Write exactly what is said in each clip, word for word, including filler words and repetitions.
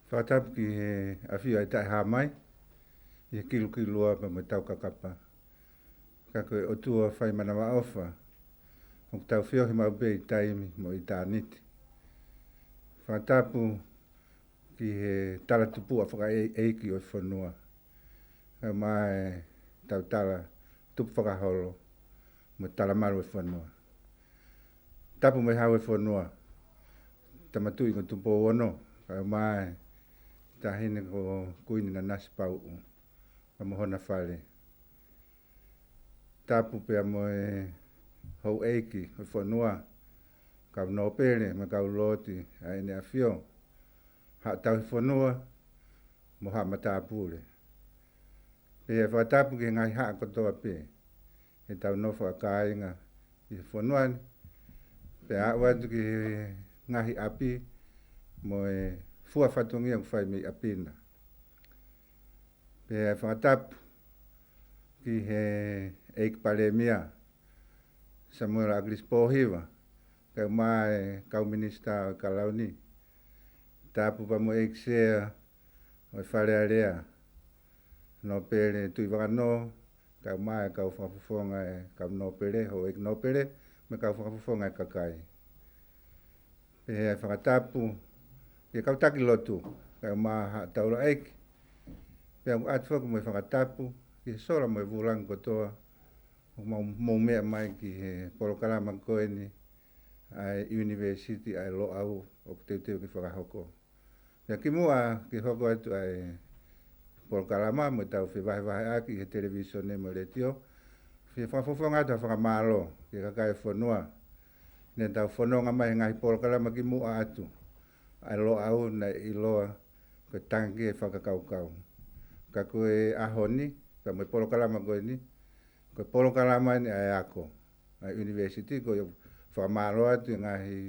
Fakatapu ki he ʻafio ʻa e Taʻehāmai, ʻi he kilukilua pea mo e taukakapa. Ka ko e ʻOtua fai manavaʻofa, ʻoku tau feohi maʻu pē ʻi taimi mo ʻitāniti. Fakatapu ki he talatupuʻa fakaʻeiʻeiki ʻo e fonua, kae ʻumaʻā ʻetau tala tupu fakaholo mo e talamalu ʻo e fonua. Tapu mo e Hau ʻo e fonua, Tama Tuʻi ko Tupou Ono, kae ʻumaʻā e Taʻahine ko Kuini Nanasipauʻu pea mo hona fale. Tapu pea mo e houʻeiki ʻo e fonua, kau nōpele mo e kau lotu ʻa ʻEne ʻAfio, Haʻa Tauhi Fonua mo Haʻa Matāpule. Pea fakatapu ki he ngaahi haʻa kotoa pē ʻetau nofo ʻa kāinga ʻi he fonua ni, pea aʻu atu ki he ngaahi ʻapi mo e fua fatongia ʻoku fai mei ʻapi na. Pea fakatapu ki he ʻEiki Palēmia, Samuela ʻAkilisi Pōhiva, kae ʻumaʻā e kau minisitā ʻo e Kalauni. Tapu pea mo e ʻEiki Sea ʻo e Fale Alea, Nōpele Tuʻivakanō, kae ʻumaʻā e kau fakafofonga e kau nōpele, houʻeiki nōpele, mo e kau fakafofonga e kakai. Pea fakatapu ki he kau taki lotu, kae ʻumaʻā Haʻa Taulaʻeiki. Pea ʻoatu foki mo e fakatapu ki he sola mo e vūlangi kotoa ʻoku mou, mou meʻa mai ki he polokalama ko eni ʻa e ʻUnivēsiti ʻa e Loʻau ʻoku teuteu ke fakahoko. Pea kimuʻa ke hoko atu ʻa e polokalama mo ʻetau fevahevaheʻaki he televīsone mo e letiō, fie fakafofonga atu ha fakamālō ki he kakai e fonua, ne tau fononga mai he ngaahi polokalama kimuʻa atu ʻa e Loʻau naʻe ʻiloa ko e tangi e fakakaukau. Ka ko e ʻaho ni, pea mo e polokalama ko eni, ko e polokalama eni ʻa e ako ʻa e ʻUnivēsiti, ko ia ʻoku fakamālō atu e ngaahi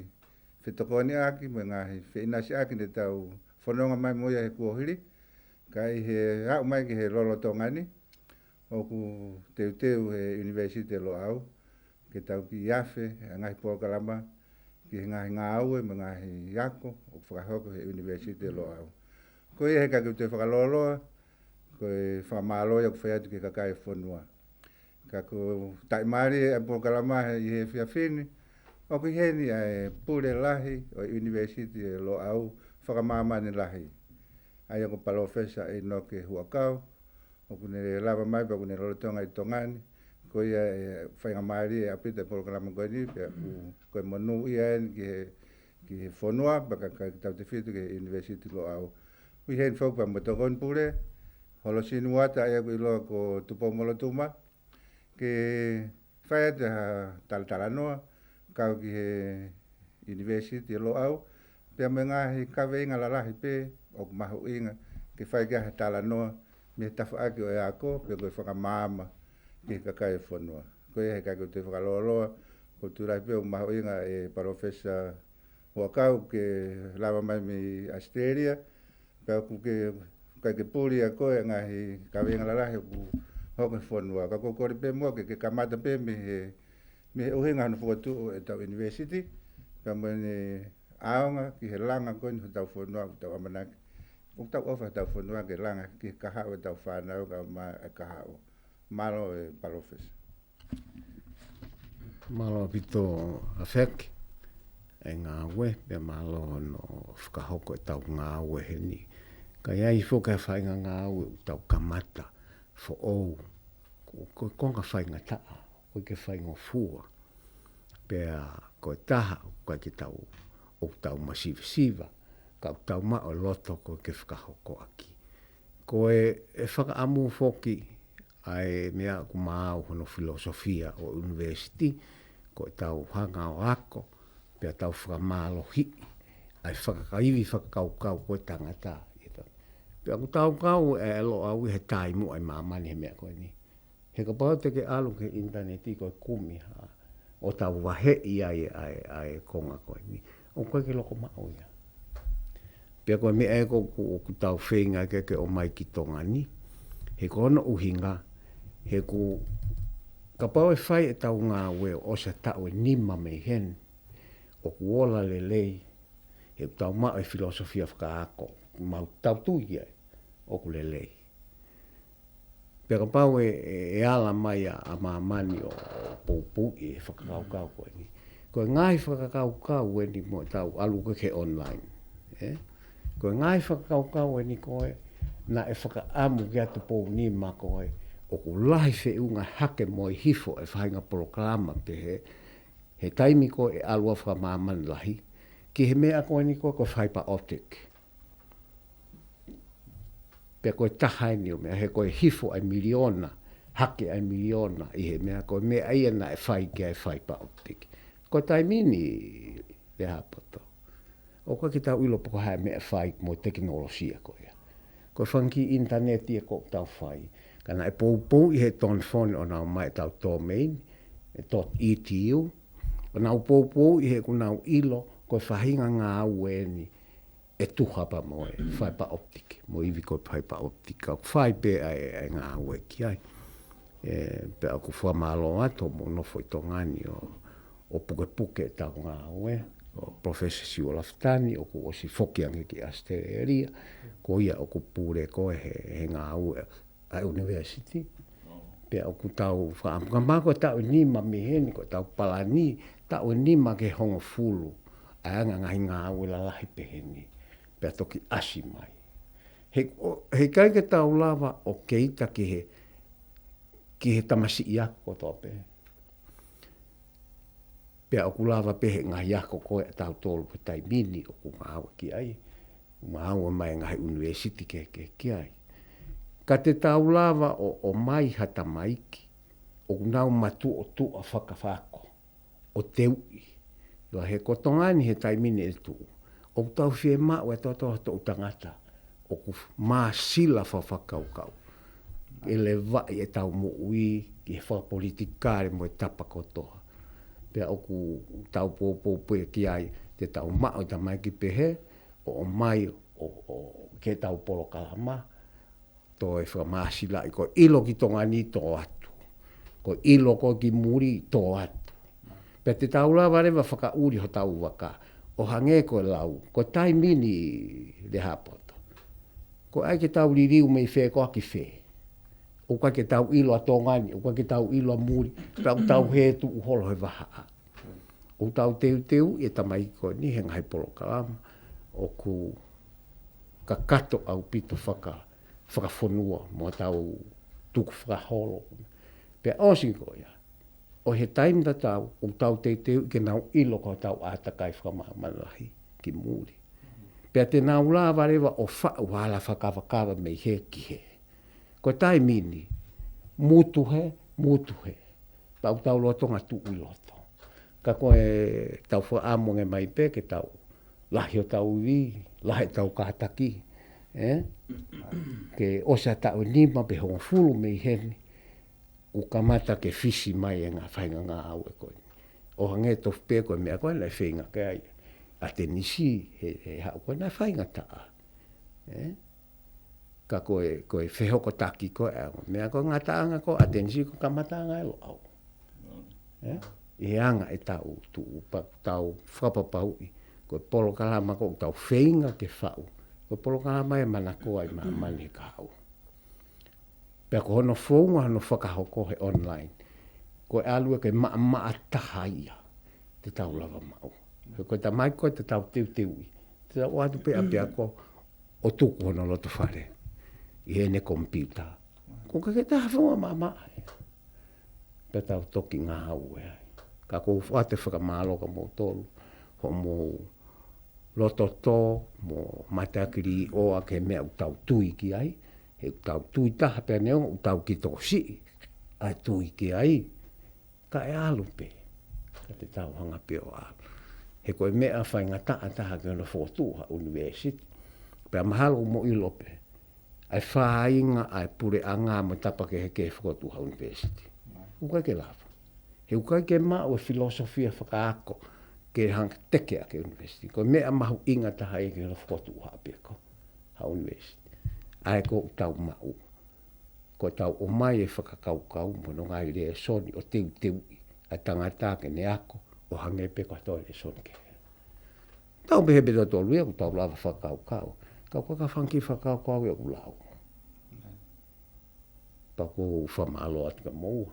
fetokoniʻaki mo e ngaahi feʻinasiʻaki ne tau fononga mai mo ia he kuohili, ka ʻi he aʻu mai ki he lolotonga ni, ʻoku teuteu he ʻUnivēsiti Loʻau ke tau kiʻi afe ʻa e ngaahi polokalama ki he ngaahi ngāue mo e ngaahi ako ʻoku fakahoko he ʻUnivēsiti Loʻau. Ko ia he ʻikai ke u toe fakalōloa, ko e fakamālō ia ʻoku fai atu ki he kakai e fonua. Ka ko e taʻimālie ʻa e polokalama he, ʻi he efiafi ni, ʻoku ʻi heni ʻa e pule lahi ʻo e ʻUnivēsiti Loʻau fakamāmani lahi, ʻa ia ko Palōfesa ʻInoke Huʻakau, ʻoku ne lava mai pea ʻoku ne lolotonga ʻi Tonga ni. Ko ia e faingamālie ʻaupito e polokalama ko eni, pea ʻoku, ko e monūʻia eni ki he, ki he fonua, pea ka, ka tautefito ki he ʻUnivēsiti Loʻau. ʻOku ʻi heni foki pea mo e tokoni pule, Holosini Uata, ʻa ia ʻoku ʻiloa ko Tupoumolotuma, ke fai atu ha talatalanoa kau ki he ʻUnivēsiti Loʻau, pea mo e ngaahi kaveinga lalahi pē ʻoku mahuʻinga ke fai ki ai ha talanoa mei he tafaʻaki ʻo e ako, pe ko e fakamaama ki he kakai e fonua. Ko ia he ʻikai ke u toe fakalōloa, ʻoku ou tui lahi pē ʻoku mahuʻinga e Palōfesa Huʻakau ke lava mai mei ʻAositelēlia, pea ʻoku ke, ʻikai ke puli ʻa koe ʻa e ngaahi kaveinga lalahi ʻoku hoko he fonua. Ka ʻoku ou kole pē muʻa ke, ke kamata pē mei he, mei he ʻuhinga hono fokotuʻu ʻetau ʻunivēsiti, pea mo ʻene ʻaonga ki he langa ko eni hotau fonua, ʻoku tau ʻamanaki, ʻoku tau ʻofa hotau fonua ke langa ki he kahaʻu ʻetau fānau kae ʻumaʻā e kahaʻu. Mālō e Palōfesa. Mālō ʻaupito ʻAfeaki e ngāue, pea mālō hono fakahoko ʻetau ngāue heni. Ka ʻi ai foki ha faʻahinga ngāue ʻoku tau kamata foʻou, ko, ko e konga faingataʻa, ʻoku ʻikai ke faingofua. Pea ko e taha, ʻoku ʻikai ke tau, ʻoku tau masivesiva, ka ʻoku tau maʻu e loto ko ē ke fakahoko ʻaki. Ko e, e fakaʻamu foki ʻa e meʻa ʻoku maau hono filōsofia ʻo e ʻunivēsiti, ko ʻetau hanga ʻo ako, pea tau fakamālohiʻi ʻa e fakakaivi fakakaukau ko e tangata. Pea ʻoku tau kau ʻe Loʻau ʻi he taimi ʻa e māmani he meʻa ko eni. He kapau te ke ʻalu ki he ʻinitaneti ko e kumi ha, ʻo tau vaheʻi ai ʻa e, ʻa e konga ko eni, ʻoku ʻikai ke loko maʻu ia. Pea ko e meʻa ē ʻoku, ʻoku tau feinga ke, ke ʻomai ki Tonga ni, he ko hono ʻuhinga, he ʻoku, kapau ʻe fai ʻetau ngāue ʻo ʻosi ha taʻu ʻe nima mei heni, ʻoku ola lelei, he ʻoku tau maʻu e filōsofia fakaako, mau tau tui ki ai ʻoku lelei. Pea kapau ʻe, ʻe, ʻe ala mai ʻa, ʻa māmani ʻo, ʻo poupouʻi e fakakaukau ko eni. Ko e ngaahi fakakaukau eni mo tau ʻalu ko ē ki he online. ʻE? Ko e ngaahi fakakaukau eni ko ē naʻe fakaʻamu ki ai Tupou Nima ko ē ʻoku lahi feʻunga hake mo e hifo e faʻahinga polokalama pehē he taimi ko ē ʻalu ʻa fakamāmani lahi ki he meʻa ko eni ko ē ko e fiber optic. Pea ko e taha eni ʻo e meʻa, he ko e hifo ʻa e miliona, hake ʻa e miliona ʻi he meʻa, ko e meʻa ia naʻe fai ki ai e fiber optic. Ko e taimi ni Lehaapoto, ʻoku ʻikai ke tau ʻilo pe ko e hā e meʻa ʻe fai mo e tekinolosia ko ia. Ko e fanga kiʻi ʻinitaneti ia ʻoku tau fai. Ka naʻe poupouʻi ʻe he Tonfon ʻo nau ʻomai ʻetau domain, ʻe dot E D U, ʻo nau poupouʻi he ʻoku nau ʻilo ko e faʻahinga ngāue eni ʻe tuha pea mo e fiber optic, mo e ivi ko e fiber optic, ka ʻoku fai pē ʻa e, ʻa e ngāue ki ai. ʻE, pea ʻoku fakamālō atu hoʻomou nofo ʻi Tonga ni ʻo, ʻo pukepuke ʻetau ngāue, ʻo Professor Siua Lafitani, ʻoku ʻosi foki ange ki ʻAositelēlia, ko ia ʻoku pule ko ē he, he ngāue ʻa e university. Pea ʻoku tau fakaʻamu ka mako taʻu ʻe nima mei heni, ko ʻetau palani, taʻu ʻe nima ki he hongofulu ʻa e anga ngaahi ngāue lalahi pehē ni. Pea toki ʻasi mai. He, ʻo, he ʻikai ke tau lava ʻo keita ki he, ki he tamasiʻi ako kotoa pē. Pea ʻoku lava pē he ngaahi ako ko ē ʻa tautolu he taimi ni ʻoku ngāue ki ai. Ngāue mai ngaahi ʻunivēsiti kehekehe ki ai. Ka te tau lava ʻo, ʻomai ha tamaiki ʻoku nau matuʻotuʻa fakaako ʻo teuʻi. ʻIo he ko Tonga ni he taimi ni ʻe tuʻu, ʻoku tau fiemaʻu ʻe tautolu ha toʻu tangata ʻoku māsila fakakaukau. ʻE levaʻi ʻetau moʻui ki he fakapolitikale mo e tapa kotoa. Pea ʻoku tau poupou pē ki ai, te tau maʻu e tamaiki pehē, ʻo ʻomai ʻo, ʻo, ke tau polokalama, toe fakamāsilaʻi ko e ʻilo ki Tonga ni tō atu. Ko e ʻilo ko ē ki muli tō atu. Pea te tau lava leva fakaʻuli hotau vaka. ʻO hangē ko e lau, ko e taimi ni Lehaapoto, ko e ʻai ke tau liliu mei fē koā ki fē. ʻOku ʻikai ke tau ʻilo ʻa Tonga ni, ʻoku ʻikai ke tau ʻilo ʻa muli, pea ʻoku tau hē tuʻu holo he vahaʻa. ʻOku tau teuteuʻi e tamaiki ko eni he ngaahi polokalama ʻoku kakato ʻaupito faka, fakafonua mo tau tuku fakaholo. Pea ʻosi ko ia, ʻo he taimi tatau, ʻoku tau teuteuʻi ke nau ʻilo ko hotau ʻātakai fakamāmani lahi ki muli. Pea te nau lava leva ʻo faʻu hala fakakavakava mei hē ki hē. Ko e taimi ni, mutu hē, mutu hē. Pea ʻoku tau lolotonga tuʻu ʻi loto. Ka ko ʻetau fakaʻamu ange mai pē ke tau lahi hotau ivi, lahi ʻetau kātaki, ē? Ke ʻosi ʻa e taʻu ʻe nima pe hongofulu mei heni, ʻoku kamata ke fisi mai e ngaahi faʻahinga ngāue ko eni. ʻO hangē tofu pē ko e meʻa ko ē naʻe feinga ki ai ʻAtenisi he, he haʻu ko ē naʻe faingataʻa. Ē? Ka ko e, ko e fehokotaki ko ē, ʻa e meʻa ko e ngataʻanga ko ē ʻAtenisi ko e kamataʻanga ʻa e Loʻau. Ē? ʻI he anga ʻetau tuʻu pea tau fakapapauʻi ko e polokalama ko ē ʻoku tau feinga ke faʻu, ko e polokalama ʻe manakoa ʻi māmani he kahaʻu. Pea ko hono founga hono fakahoko he online, ko e ʻalu ia ke maʻamaʻa taha ia te tau lava maʻu. He ko e tamaiki ko ē te tau teuteuʻi, te tau ʻoatu pē ʻapiako ʻo tuku hono loto fale ʻi heʻene komipiuta. ʻOku ʻikai ke toe ha founga maʻamaʻa ia. Pea tau toki ngāue ai. Ka ʻoku ou ʻoatu e fakamālō kia moutolu hoʻomou lototō mo mateaki līʻoa ki he meʻa ʻoku tau tui ki ai. He ʻoku tau tui taha pea neongo ʻoku tau kiʻi tokosiʻi ʻa e tui ki ai, ka ʻe ʻalu pē. Ka te tau hanga pē ʻo ʻalu. He ko e meʻa faingataʻa taha ke hono fokotuʻu ha ʻunivēsiti. Pea mahalo ʻoku mou ʻilo pē ʻa e fāinga ʻa e puleʻanga mo e tapa kehekehe fokotuʻu ha ʻunivēsiti. ʻOku ʻikai ke lava. He ʻoku ʻikai ke maʻu e filōsofia fakaako ke hanga ʻo teke ʻaki e ʻunivēsiti. Ko e meʻa mahuʻinga taha ia ke hono fokotuʻu ha ʻapiako, ha ʻunivēsiti. ʻA ē ʻoku tau maʻu, ko ʻetau ʻomai e fakakaukau mo hono ngaahi lēsoni ʻo teuteuʻi ʻa e tangata ke ne ako ʻo hangē pē ko ha toe lēsoni kehe. Tau pehē pē tautolu ia ʻoku tau lava fakakaukau. Ka ʻoku ʻikai ke fanga kiʻi fakakaukau ia ʻoku lau. Pea ʻoku ou fakamālō atu kia moua.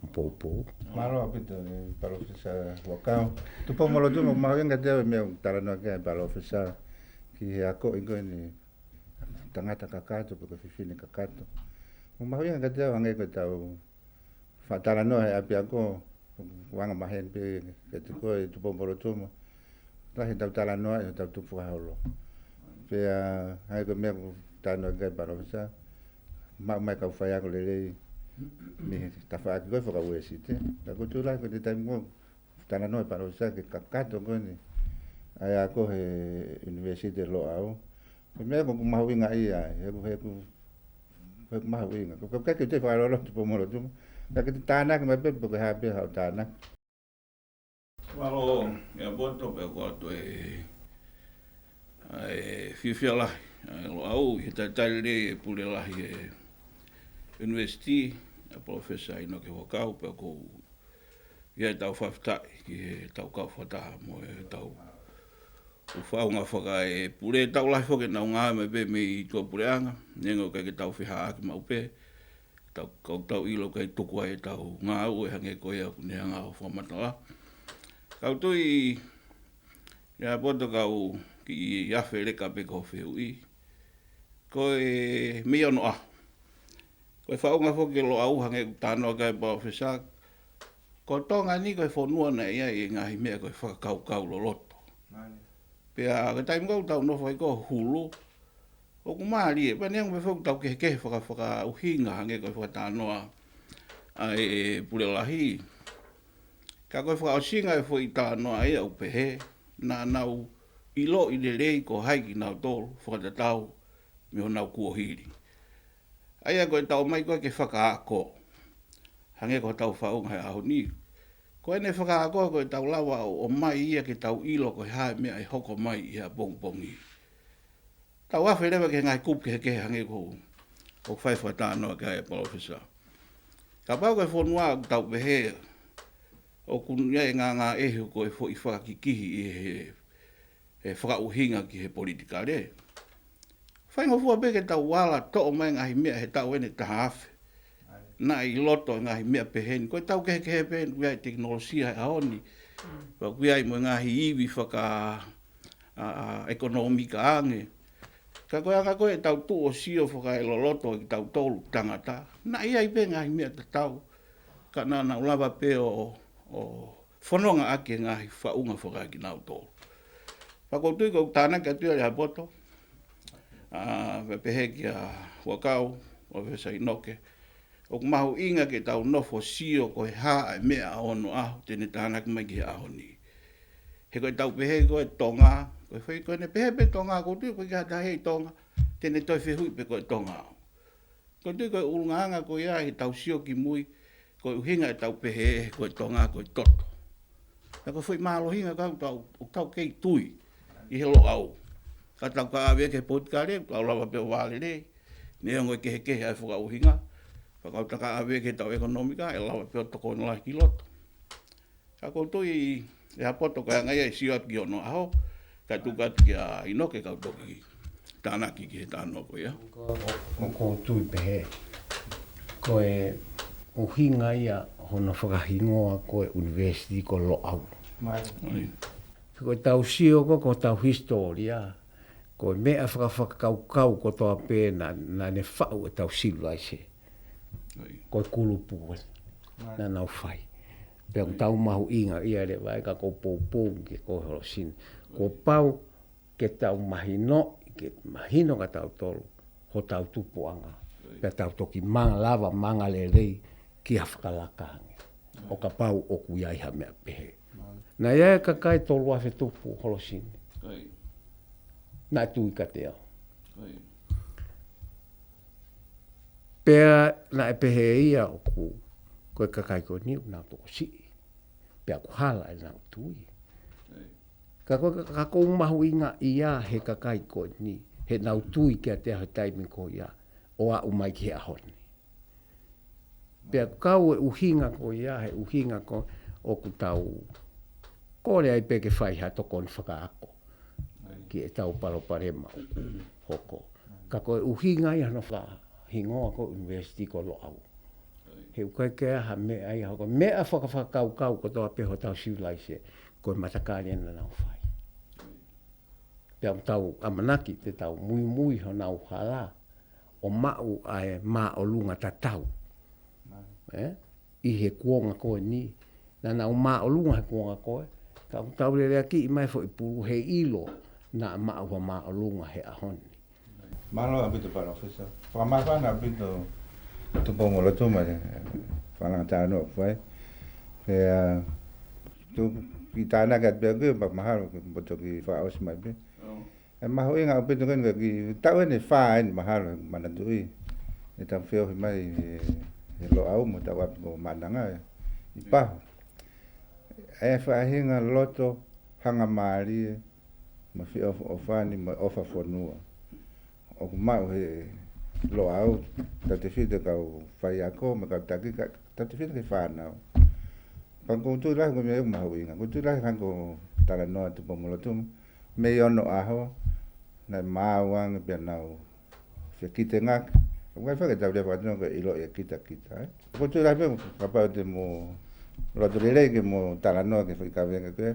Mo poupou. Mālō ʻaupito, ʻe Palōfesa Huʻakau. Tupou-mo-Lotuma, ʻoku mahuʻinga kiate au e meʻa ʻoku talanoa ki ai ʻa e Palōfesa ki he akoʻi ko eni tangata kakato, pe ko e fefine kakato. ʻOku mahuʻinga kiate au hangē ko ʻetau faʻa talanoa he ʻapiako, ʻoku anga maheni pē kiate koe Tupou-mo-Lotuma. Lahi ʻetau talanoa ʻi hotau tupu fakaholo. Pea, hangē ko e meʻa ʻoku talanoa ki ai ʻa e Palōfesa, maʻu mai e kau faiako lelei mei he tafaʻaki ko ē faka-Uēsite. Ka ʻoku ou tui lahi ko e taimi ko ē ʻoku talanoa e Palōfesa ki he kakato ko eni ʻa e ako he ʻUnivēsiti Loʻau. Ko e meʻa ʻoku mahuʻinga ia, he ʻoku, he ʻoku, he ʻoku mahuʻinga. Ko, ko, ʻikai ke u toe fakalōloa Tupou-mo-Lotuma. Ka ke te tānaki mai pē, pe ko e hā pē haʻo tānaki. Mālō, ʻe Poto, pea ko e ʻoatu e, ʻa e fiefia lahi ʻa e Loʻau, ʻi he talitali lelei e pule lahi e ʻUnivēsiti, ʻa Palōfesa ʻInoke Huʻakau, pea ʻoku ʻi ai ʻetau fakafetaʻi ki heʻetau kau fakataha mo ʻetau ʻū faʻunga fakaepule, tau lahi foki ʻenau ngāue mai pē mei tuʻapuleʻanga, neongo ʻikai ke tau fehāʻaki maʻu pē, tau, kau tau ʻilo ʻikai tuku ai ʻetau ngāue hangē ko ia ʻoku ne hanga ʻo fakamatala. Ka ʻoku ou tui, ʻe Poto, kau kiʻi afe leka pē ki hoʻo fehuʻi. Ko e meʻa ʻoku ou ʻilo, ko e faʻunga foki e Loʻau hangē ʻoku talanoa ki ai e Palōfesa, ko Tonga ni ko e fonua naʻe ʻi ai e ngaahi meʻa ko e fakakaukau loloto. Pea ko e taimi ko ē ʻoku tau nofo ai ko ē ʻo hulu, ʻoku mālie, pea neongo pē foki ʻetau kehekehe faka-, fakaʻuhinga hangē ko e fakatalanoa ʻa e pule lahi. Ka ko e fakaʻosinga e foʻi talanoa ia ʻoku pehē, naʻa nau ʻiloʻi lelei ko hai kinautolu, fakatatau mei honau kuohili. ʻA ia ko ʻetau ō mai ko ē ke fakaako, hangē ko hotau faʻunga he ʻaho ni. Ko ʻene fakaako ko ʻetau lava ʻo, ʻomai ia ke tau ʻilo ko e hā e meʻa ʻe hoko mai ʻi he ʻapongipongi. Tau afe leva ki he ngaahi kupu kehekehe hangē ko ʻoku fai fakatalanoa ki ai e Palōfesa. Kapau ko e fonua ʻoku tau pehē ʻoku ʻi ai e ngāngāʻehe ko e foʻi fakakikihi ʻi he, he fakaʻuhinga ki he politikale, faingofua pē ke tau ala toʻo mai e ngaahi meʻa he taʻu ʻeni ʻe taha afe. Naʻe ʻi loto e ngaahi meʻa pehē ni, ko ʻetau kehekehe pē ʻoku ʻi ai e tekinolosia he ʻaho ni. Pea ʻoku ʻi ai mo e ngaahi ivi faka-, ʻa, ʻa, ʻekonōmika ange. Ka ko e anga ko ē ʻetau tuʻu ʻo sio fakaeloloto ʻa kitautolu tangata, naʻe ʻi ai pē ngaahi meʻa tatau, ka naʻa nau lava pē ʻo, ʻo fononga ʻaki e ngaahi faʻunga fakaekinautolu. Pea ʻoku ou tui ko ʻeku tānaki atu ia, ʻe Poto, ʻa, pea pehē kia Huʻakau, Palōfesa ʻInoke, ʻoku mahuʻinga ke tau nofo ʻo sio ko e hā e meʻa ʻa ono ʻaho te ne tānaki mai ki he ʻaho ni. He ko ʻetau pehē ko e Tonga, ko e fai ko ʻene pehē pē Tonga, ʻoku ou tui ʻoku ʻikai ha taha ʻi Tonga te ne toe fehuʻi pe ko e Tonga au. ʻOku ou tui ko e ʻulungaanga ko ia ʻi heʻetau sio ki mui, ko e ʻuhinga ʻetau pehē ko e Tonga ko e toto. Pea ko e foʻi mālohinga ka ʻoku tau, ʻoku tau kei tui ʻi he Loʻau. Ka tau ka ʻave ki he politikale, tau lava pē ʻo vālelei, neongo e kehekehe ʻa e fakaʻuhinga. Pea ka tau ka ʻave ki heʻetau ʻekonōmika, ʻe lava pē ʻo tokoni lahi ki loto. Ka ʻoku ou tui, ʻe Poto, ko e anga ia e sio atu ki onoʻaho, kae tuku atu kia ʻInoke ke u toki tānaki ki he talanoa ko ia. Ko, ʻoku ou tui pehē, ko e ʻuhinga ia hono fakahingoa ko e ʻUnivēsiti ko Loʻau. ʻOi. Ko ʻetau sio ko, ko hotau hisitōlia, ko e meʻa fakafakakaukau kotoa pē naʻa, naʻa ne faʻu ʻetau sivilaise. ʻOi. Ko e kulupu ē naʻa nau fai. Pea ʻoku tau mahuʻinga ia leva ē, ka ʻoku ou poupou ki he ko Holosini. Kuo pau ke tau mahino, ke mahino kia tautolu hotau tupuʻanga. Pea tau toki manga lava, manga lelei ki ha fakalaka ange ʻo kapau ʻoku ʻi ai ha meʻa pehē. Naʻe ʻi ai e kakai tolu afe tupu, Holosini. Naʻe tui kiate au. Pea naʻe pehē ia ʻoku, ko e kakai ko eni ʻoku nau tokosiʻi. Pea ʻoku hala ʻenau tui. Ka ko, ka ʻoku ou mahuʻingaʻia he kakai ko eni, heʻenau tui kiate au he taimi ko ia, ʻo aʻu mai ki he ʻaho ni. Pea kau e ʻuhinga ko ia, he ʻuhinga ko ē ʻoku tau kole ai pē ke fai ha tokoni fakaako ki heʻetau palopalema ʻoku hoko. Ka ko e ʻuhinga ia hono fakahingoa ko e University ko Loʻau. He ʻoku ʻikai ke ʻi ai ha meʻa ia hoko. Meʻa fakafakakaukau kotoa pē hotau sivilaise, ko e matakali ena naʻa nau fai. Pea ʻoku tau ʻamanaki te tau muimui honau hala ʻo maʻu ʻa e māʻolunga tatau. Ē? ʻI he kuonga ko eni, naʻa nau māʻolunga he kuonga ko ē, ka ʻoku tau leleakiʻi mai foʻi pulu he ʻilo naʻa maʻu ha māʻolunga he ʻaho ni. Mālō ʻaupito, Palōfesa. Fakamāfana ʻaupito Tupou-mo-Lotuma, e, fakalanga talanoa ʻoku fai. Pea, tu, ki tānaki atu pē ʻoku, pea mahalo ke mo toki fakaʻosi mai pē. ʻE mahuʻinga ʻaupito ko eni ka ki, tau eni fā eni mahalo, manatuʻi. ʻE tau feohi mai he, he Loʻau mo tau ʻapi ko Maʻananga ē, ʻi Pahu. ʻE faʻahinga loto hangamālie, mo e feʻofoʻofani, mo e ʻofa fonua ʻoku maʻu he Loʻau, tautefito kau faiako, mo e kau taki, ka, tautefito ki he fānau. Ka ʻoku ou tui lahi ko e meʻa ia ʻoku mahuʻinga. ʻOku ou tui lahi hangē ko e talanoa Tupou-mo-Lotuma, mei onoʻaho, naʻe maau ange pea nau fekitengaki. ʻOku ʻikai fai ke tau lea fakatino ko e ʻiloʻi e kitakita, ē? ʻOku ou tui lahi pē kapau te mo loto lelei ke mo talanoa ki he foʻi kaveinga ko ē,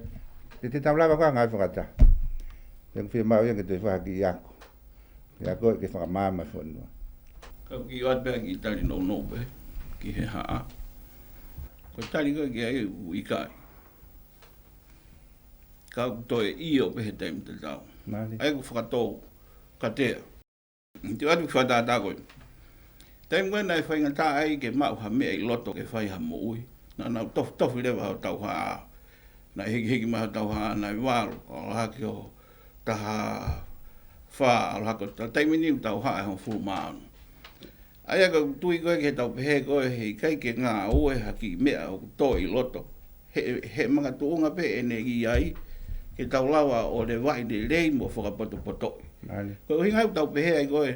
te te tau lava ko ē ʻo ngāue fakataha. Te u fiemaʻu ia ke toe fai ha kiʻi ako. Kiʻi ako ke fakamaama e fonua. Ka u kiʻi ʻoatu pē ha kiʻi tali nounou pē ki he haʻa. Ko e tali ko ē ki ai ʻoku ʻikai. Ka ʻoku toe ʻio pē he taimi tatau. Mālie. ʻA ia ʻoku fakatoukatea. Te u ʻoatu e fakatātā ko ē. Taimi ko ē naʻe faingataʻa ai ke maʻu ha meʻa ʻi loto ke fai ha moʻui, naʻa nau tofutofu leva hotau haʻa. Naʻe hikihiki mai hotau haʻa, naʻe valu, ʻalu hake ʻo taha fā, ʻalu hake ʻo taha, taimi ni ʻoku tau haʻa ʻe hongofulu mā ono. ʻA ia ka u tui ko ē ke tau pehē ko ē he ʻikai ke ngāue ha kiʻi meʻa ʻoku tō ʻi loto. He, he makatuʻunga pē ʻene ʻi ai, ke tau lava ʻo levaʻi lelei mo fakapotopotoʻi. Mālie. Ko e ʻuhinga ia ʻoku tau pehē ai ko ē,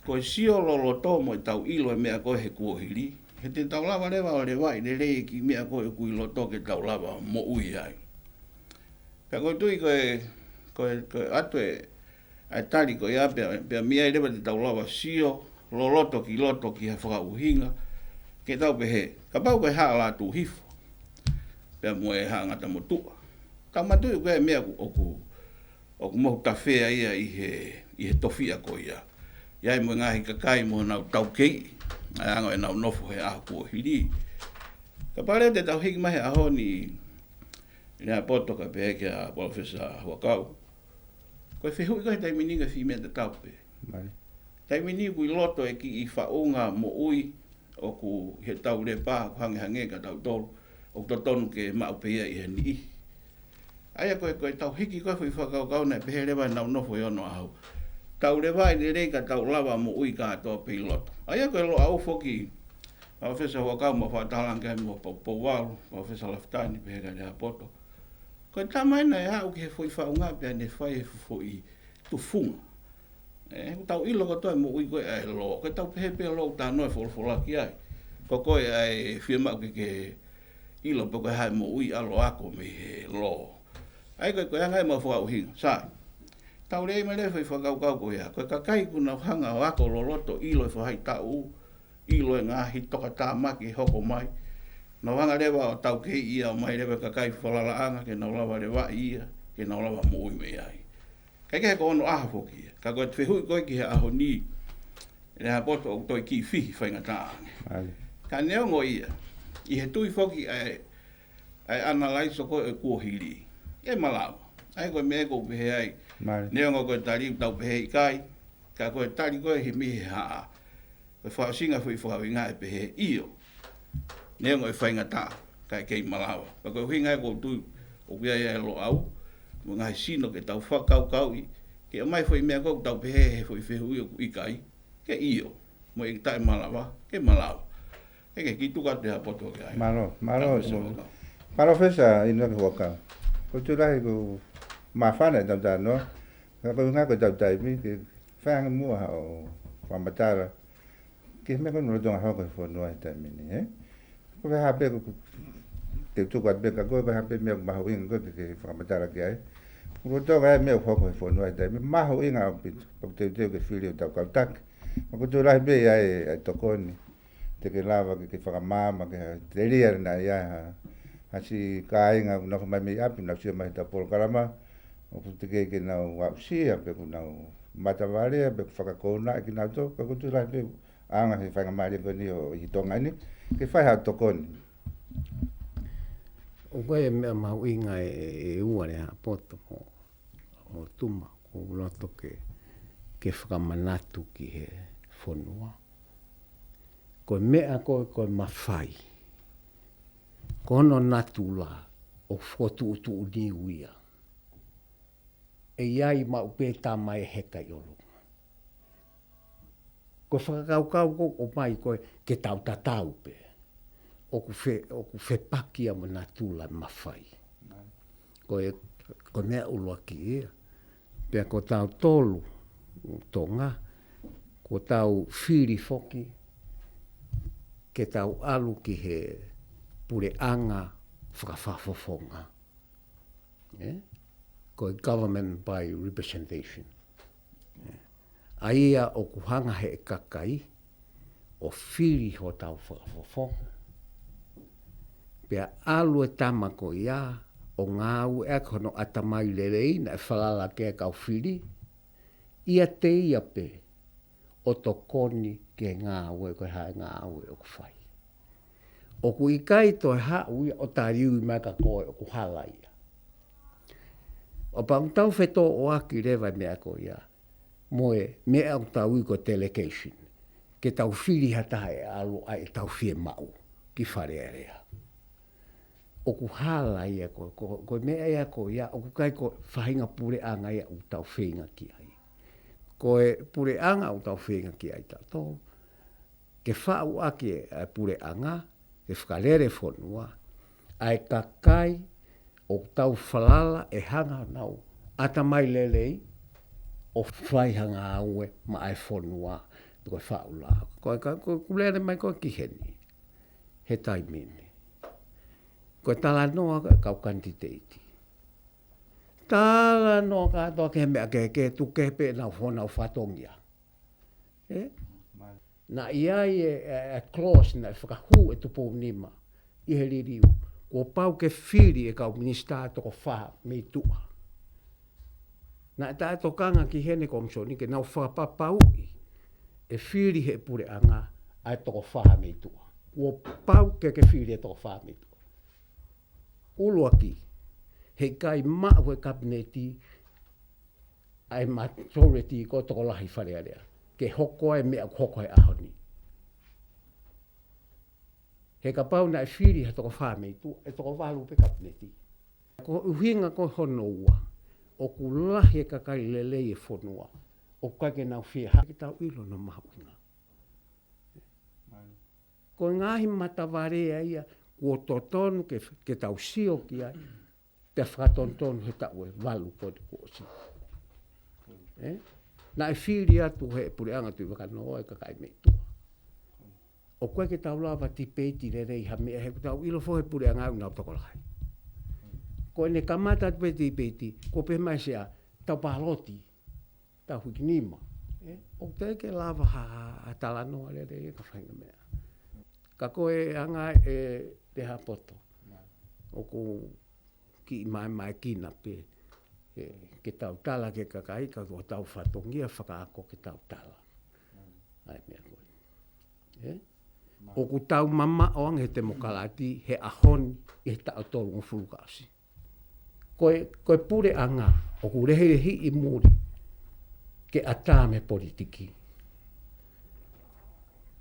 ko e sio loloto mo ʻetau ʻilo e meʻa ko ē he kuohili. He te tau lava leva ʻo levaʻi lelei e kiʻi meʻa ko ē ʻoku ʻi loto ke tau lava ʻo moʻui ai. Pea ko e tui ko e, ko e, ko e ʻoatu e, ʻa e tali ko ia pea, pea mei ai leva te tau lava sio, loloto ki loto ki ha fakaʻuhinga, ke tau pehē, kapau ko e Haʻa Lātūhifo, pea mo e Haʻa Ngata Motuʻa. Tau manatuʻi ko e meʻa ʻoku, ʻoku, ʻoku mohu tafea ia ʻi he, ʻi he tofiʻa ko ia. ʻI ai mo e ngaahi kakai mo honau taukei, ʻa e anga ʻenau nofo he ʻaho kuohili. Kapau leva te tau hiki mai he ʻaho ni, Lehaapoto kae pehē kia Palōfesa Huʻakau. Ko e fehuʻi ko ē he taimi ni ko e fī meʻa tatau pē. Mālie. Taimi ni ʻoku ʻi loto e kiʻi faʻunga moʻui ʻoku ʻi hotau lepa ʻoku hangehangē kia tautolu, ʻoku totonu ke maʻu pē ia ʻe he niʻihi. ʻA ia ko e, ko ʻetau hiki ko ē foʻi fakakaukau naʻe pehē leva ʻenau nofo ʻi onoʻaho. Tau levaʻi lelei ka tau lava moʻui kātoa pē ʻi loto. ʻA ia ko e Loʻau foki, Palōfesa Huʻakau, mo fakataha ange ai mo Pou, Pouvalu, Palōfesa Lafitani, pehē kia Lehaapoto. Ko e tama ena ʻe aʻu ki he foʻi faʻunga pea ne fai e foʻi tufunga. ʻE, ʻoku tau ʻilo kotoa e moʻui ko ē ʻa e lō. Ko ʻetau pehē pē lō ʻoku tau ʻi ai e folofola ki ai. Ko koe ʻa e fiemaʻu ke ke ʻilo pe ko e hā e moʻui ʻalu ʻo ako mei he lō. ʻA ia ko e, ko e anga ia ʻemau fakaʻuhinga. Sai. Tau lei mai leva e foʻi fakakaukau ko ia. Ko e kakai ʻoku nau hanga ʻo ako loloto ʻilo e faʻahitaʻu, ʻilo e ngaahi tokatāmaki ʻe hoko mai. Nau hanga leva ʻo taukei ia ʻo ʻomai leva e kakai falalaʻanga ke nau lava levaʻi ia, ke nau lava moʻui mei ai. Kae kehe ko onoʻaho foki ia. Ka ko e fehuʻi ko ē ki he ʻaho ni, Lehaapoto, ʻoku toe kiʻi fihi faingataʻa ange. Mālie. Ka neongo ia, ʻi he tui foki ʻa e, ʻa e ʻanalaiso ko ē ʻo e kuohili, ʻe malava. ʻA ia ko e meʻa ʻoku ou pehē ai. Mālie. Neongo ko e tali ʻoku tau pehē ʻikai, ka ko e tali ko ē he mei he haʻa, ko e fakaʻosinga foʻi fakaʻuhinga ʻe pehē ʻio. Neongo ʻe faingataʻa, kae kei malava. Ka ko e ʻuhinga ia ʻoku ou tui ʻoku ʻi ai ʻa e Loʻau mo e ngaahi sino ke tau fakakaukauʻi, ke ʻomai foʻi meʻa ko ē ʻoku tau pehē he foʻi fehuʻi ʻoku ʻikai, ke ʻio. Mo e taʻemalava, ke malava. ʻE ke kiʻi tuku atu Lehaapoto ki ai. Mālō, mālō. Palōfesa Huʻakau. Palōfesa Inoke Huʻakau. ʻOku ou tui lahi ʻoku māfana ʻetau talanoa. Ka ko e ʻuhinga ko ʻetau taimi, ke fai ange muʻa haʻo fakamatala ki he meʻa ko ē naʻe lolotonga hoko he fonua he taimi ni, ē? Ko e hā pē ʻoku, te u tuku atu pē kia koe, ko e hā pē meʻa ʻoku mahuʻinga ko ē ke, ke fakamatala ki ai. Lolotonga e meʻa ʻoku hoko he fonua he taimi ni, mahuʻinga ʻaupito. Pea ʻoku teuteu ke fili hotau kau taki. Pea ʻoku tuʻu lahi pē ʻa e, ʻa e tokoni te ke lava ke, ke fakamaama, ke telia naʻa ʻi ai ha, ha siʻi kāinga ʻoku nau ō mai mei ʻapi, nau sio mai heʻetau polokalama, ʻoku teʻeki ke nau aʻusia, pe ʻoku nau matavalea, pe ʻoku fakakounaʻi kinautolu, pea ʻoku tuʻu lahi pē ʻa e anga he faingamālie ko eni ʻo ʻi Tonga ni, ke fai ha tokoni. ʻOku ʻi ai e meʻa mahuʻinga ʻe, ʻe, ʻe ua, Lehaapoto mo, mo Tuma, ʻoku ou loto ke, ke fakamanatu ki he fonua. Ko e meʻa ko ē, ko e mafai, ko hono natula ʻoku fokotuʻutuʻuni ia. ʻE ʻi ai maʻu pē tama ʻe heka ʻi ʻolunga. Ko e fakakaukau ko ē ʻoku ʻomai ko ē ke tau tatau pē, ʻoku fe-, ʻoku fepaki ia mo e natula e mafai. Ko e, ko e meʻa ʻuluaki ia. Pea ko tautolu Tonga, kuo tau fili foki ke tau ʻalu ki he puleʻanga fakafakafofonga. ʻE? Ko e government by representation. ʻE? ʻA ia ʻoku hanga ʻe he kakai ʻo fili hotau fakafofonga. Pea ʻalu e tama ko ia ʻo ngāueʻaki hono ʻatamai lelei naʻe falala ki ai e kau fili, ʻiate ia pē ʻo tokoni ki he ngāue, ko e hā e ngāue ʻoku fai. ʻOku ʻikai toe haʻu ia ʻo taliui mai kia koe ʻoku hala ia. ʻO pau ʻoku tau fetōʻaki leva e meʻa ko ia mo e meʻa ʻoku tau ui ko e delegation, ke tau fili ha taha ʻe ʻalu ʻa ʻetau fiemaʻu ki Fale Alea. ʻOku hala ia ko, ko, ko e meʻa ia ko ia, ʻoku ʻikai ko e faʻahinga puleʻanga ia ʻoku tau feinga ki ai. Ko e puleʻanga ʻoku tau feinga ki ai tautolu, ke faʻu ʻaki e, e puleʻanga, ke fakalele fonua, ʻa e kakai ʻoku tau falala ʻe hanga ʻo nau ʻatamai lelei ʻo fai ha ngāue maʻa e fonua, ko e faʻu la. Ko e ka, ko e ʻoku lele mai ko ē ki heni he taimi ni, ko e talanoa ko ē kau kanititeiti. Talanoa kātoa ki he meʻa kehekehe, tuku kehe pē ʻenau fo-, ʻenau fatongia. ʻE? Naʻe ʻi ai e, e, e clause naʻe fakahū ʻe Tupou Nima ʻi he liliu, kuo pau ke fili e kau minisitā ʻe toko fā mei tuʻa. Naʻe taʻetokanga ki heni e komisioni ke nau fakapapauʻi ʻe fili ʻe he puleʻanga ʻa e toko fā mei tuʻa. Kuo pau ke, ke fili e toko fā mei tuʻa. ʻUluaki, heʻikai maʻu ʻe he kapineti ʻa e majority ko e tokolahi Fale Alea ke hoko ai e meʻa ʻoku hoko he ʻaho ni. He kapau naʻe fili ha toko fā mei tuʻa, ʻe toko valu pē kapineti. Ko e ʻuhinga ko hono ua, ʻoku lahi e kakai lelei e fonua ʻoku ʻikai ke nau fie haʻu ke tau ʻilo hono mahuʻinga. Ko e ngaahi matavalea ia kuo totonu ke, ke tau sio ki ai, pea fakatonutonu he taʻu ʻe valu ko ē kuo ʻosi. ʻE? Naʻe fili atu ʻe he puleʻanga Tuʻi Vakanoa e kakai mei tuʻa. ʻOku ʻikai ke tau lava tipeiti lelei ha meʻa he ʻoku tau ʻilo foki he puleʻanga ʻoku nau tokolahi. Ko ʻene kamata atu pē tipeiti, kuo pehē mai Sea, tau pāloti, tau hiki nima. ʻE, ʻoku teʻeki ke lava ha, ha, ha talanoa lelei ʻe ka faʻahinga meʻa. Ka ko e anga ē Lehaapoto, ʻoku kiʻi maemaekina pē, ʻe, ke tau tala ki he kakai, ka ko hotau fatongia fakaako ke tau tala ʻa e meʻa ko ē. ʻE? ʻOku tau mamaʻo ange he temokalati he ʻaho ni ʻi he taʻu tolungofulu kuo ʻosi. Ko e, ko e puleʻanga ʻoku lehilehiʻi muli ke ʻatā mei he politiki.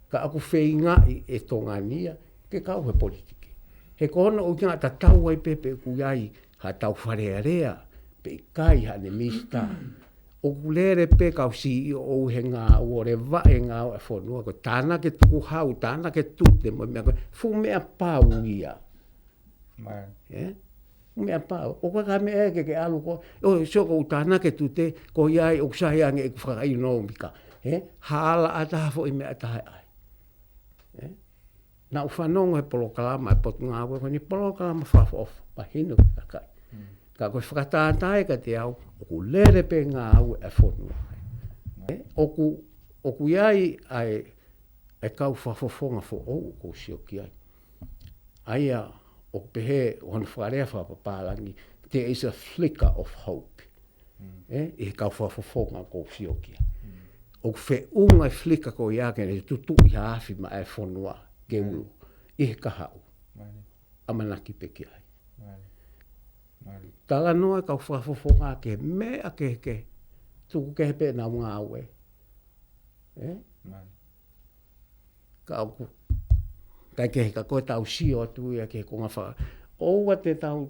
Ka ʻoku feingaʻi ʻe Tonga ni ia ke kau he politiki. He ko hono ʻuhinga tatau ai pē pe ʻoku ʻi ai haʻatau Fale Alea pe ʻikai haʻane minisitā. ʻOku lele pē kau C E O ʻi he ngāue, ʻo levaʻi e ngāue ʻa e fonua, ko e tānaki e tukuhau, tānaki e tute mo e meʻa ko ē, fuʻu meʻa pau ia. ʻE? Fuʻu meʻa pau. ʻOku ʻikai ha meʻa ia ke ke ʻalu koe, ʻo, sio ko u tānaki e tute, ko ia ai ʻoku sai ange ʻeku fakaʻekonōmika. ʻE? Hala ʻatā ha foʻi meʻa ʻatā ai. ʻE? Naʻa ku fanongo he polokalama ʻa e Potungāue ko eni, polokalama fakaʻofoʻofa, mahino ki he kakai. Ka ko e fakatātā ia kiate au, ʻoku lele pē ngāue ʻa e fonua. ʻE, ʻoku, ʻoku ʻi ai ʻa e, ʻa e kau fakafofonga foʻou ʻoku ou sio ki ai. ʻA ia, ʻoku pehē, ʻo hono fakalea fakapapālangi, there is a flicker of hope. ʻE, ʻi he kau fakafofonga ʻoku ou sio ki ai. ʻOku feʻunga e flicker ko ia ke ne tutuʻi ha afi maʻa e fonua, ke ulo, ʻi he kahaʻu. ʻAmanaki pē ki ai. Talanoa e kau fakafofonga ki he meʻa kehekehe, tuku kehe pē ʻenau ngāue. ʻE? Ka ʻoku, kae kehe ka ko e tau sio atu ia ki he konga faka-, ʻoua te tau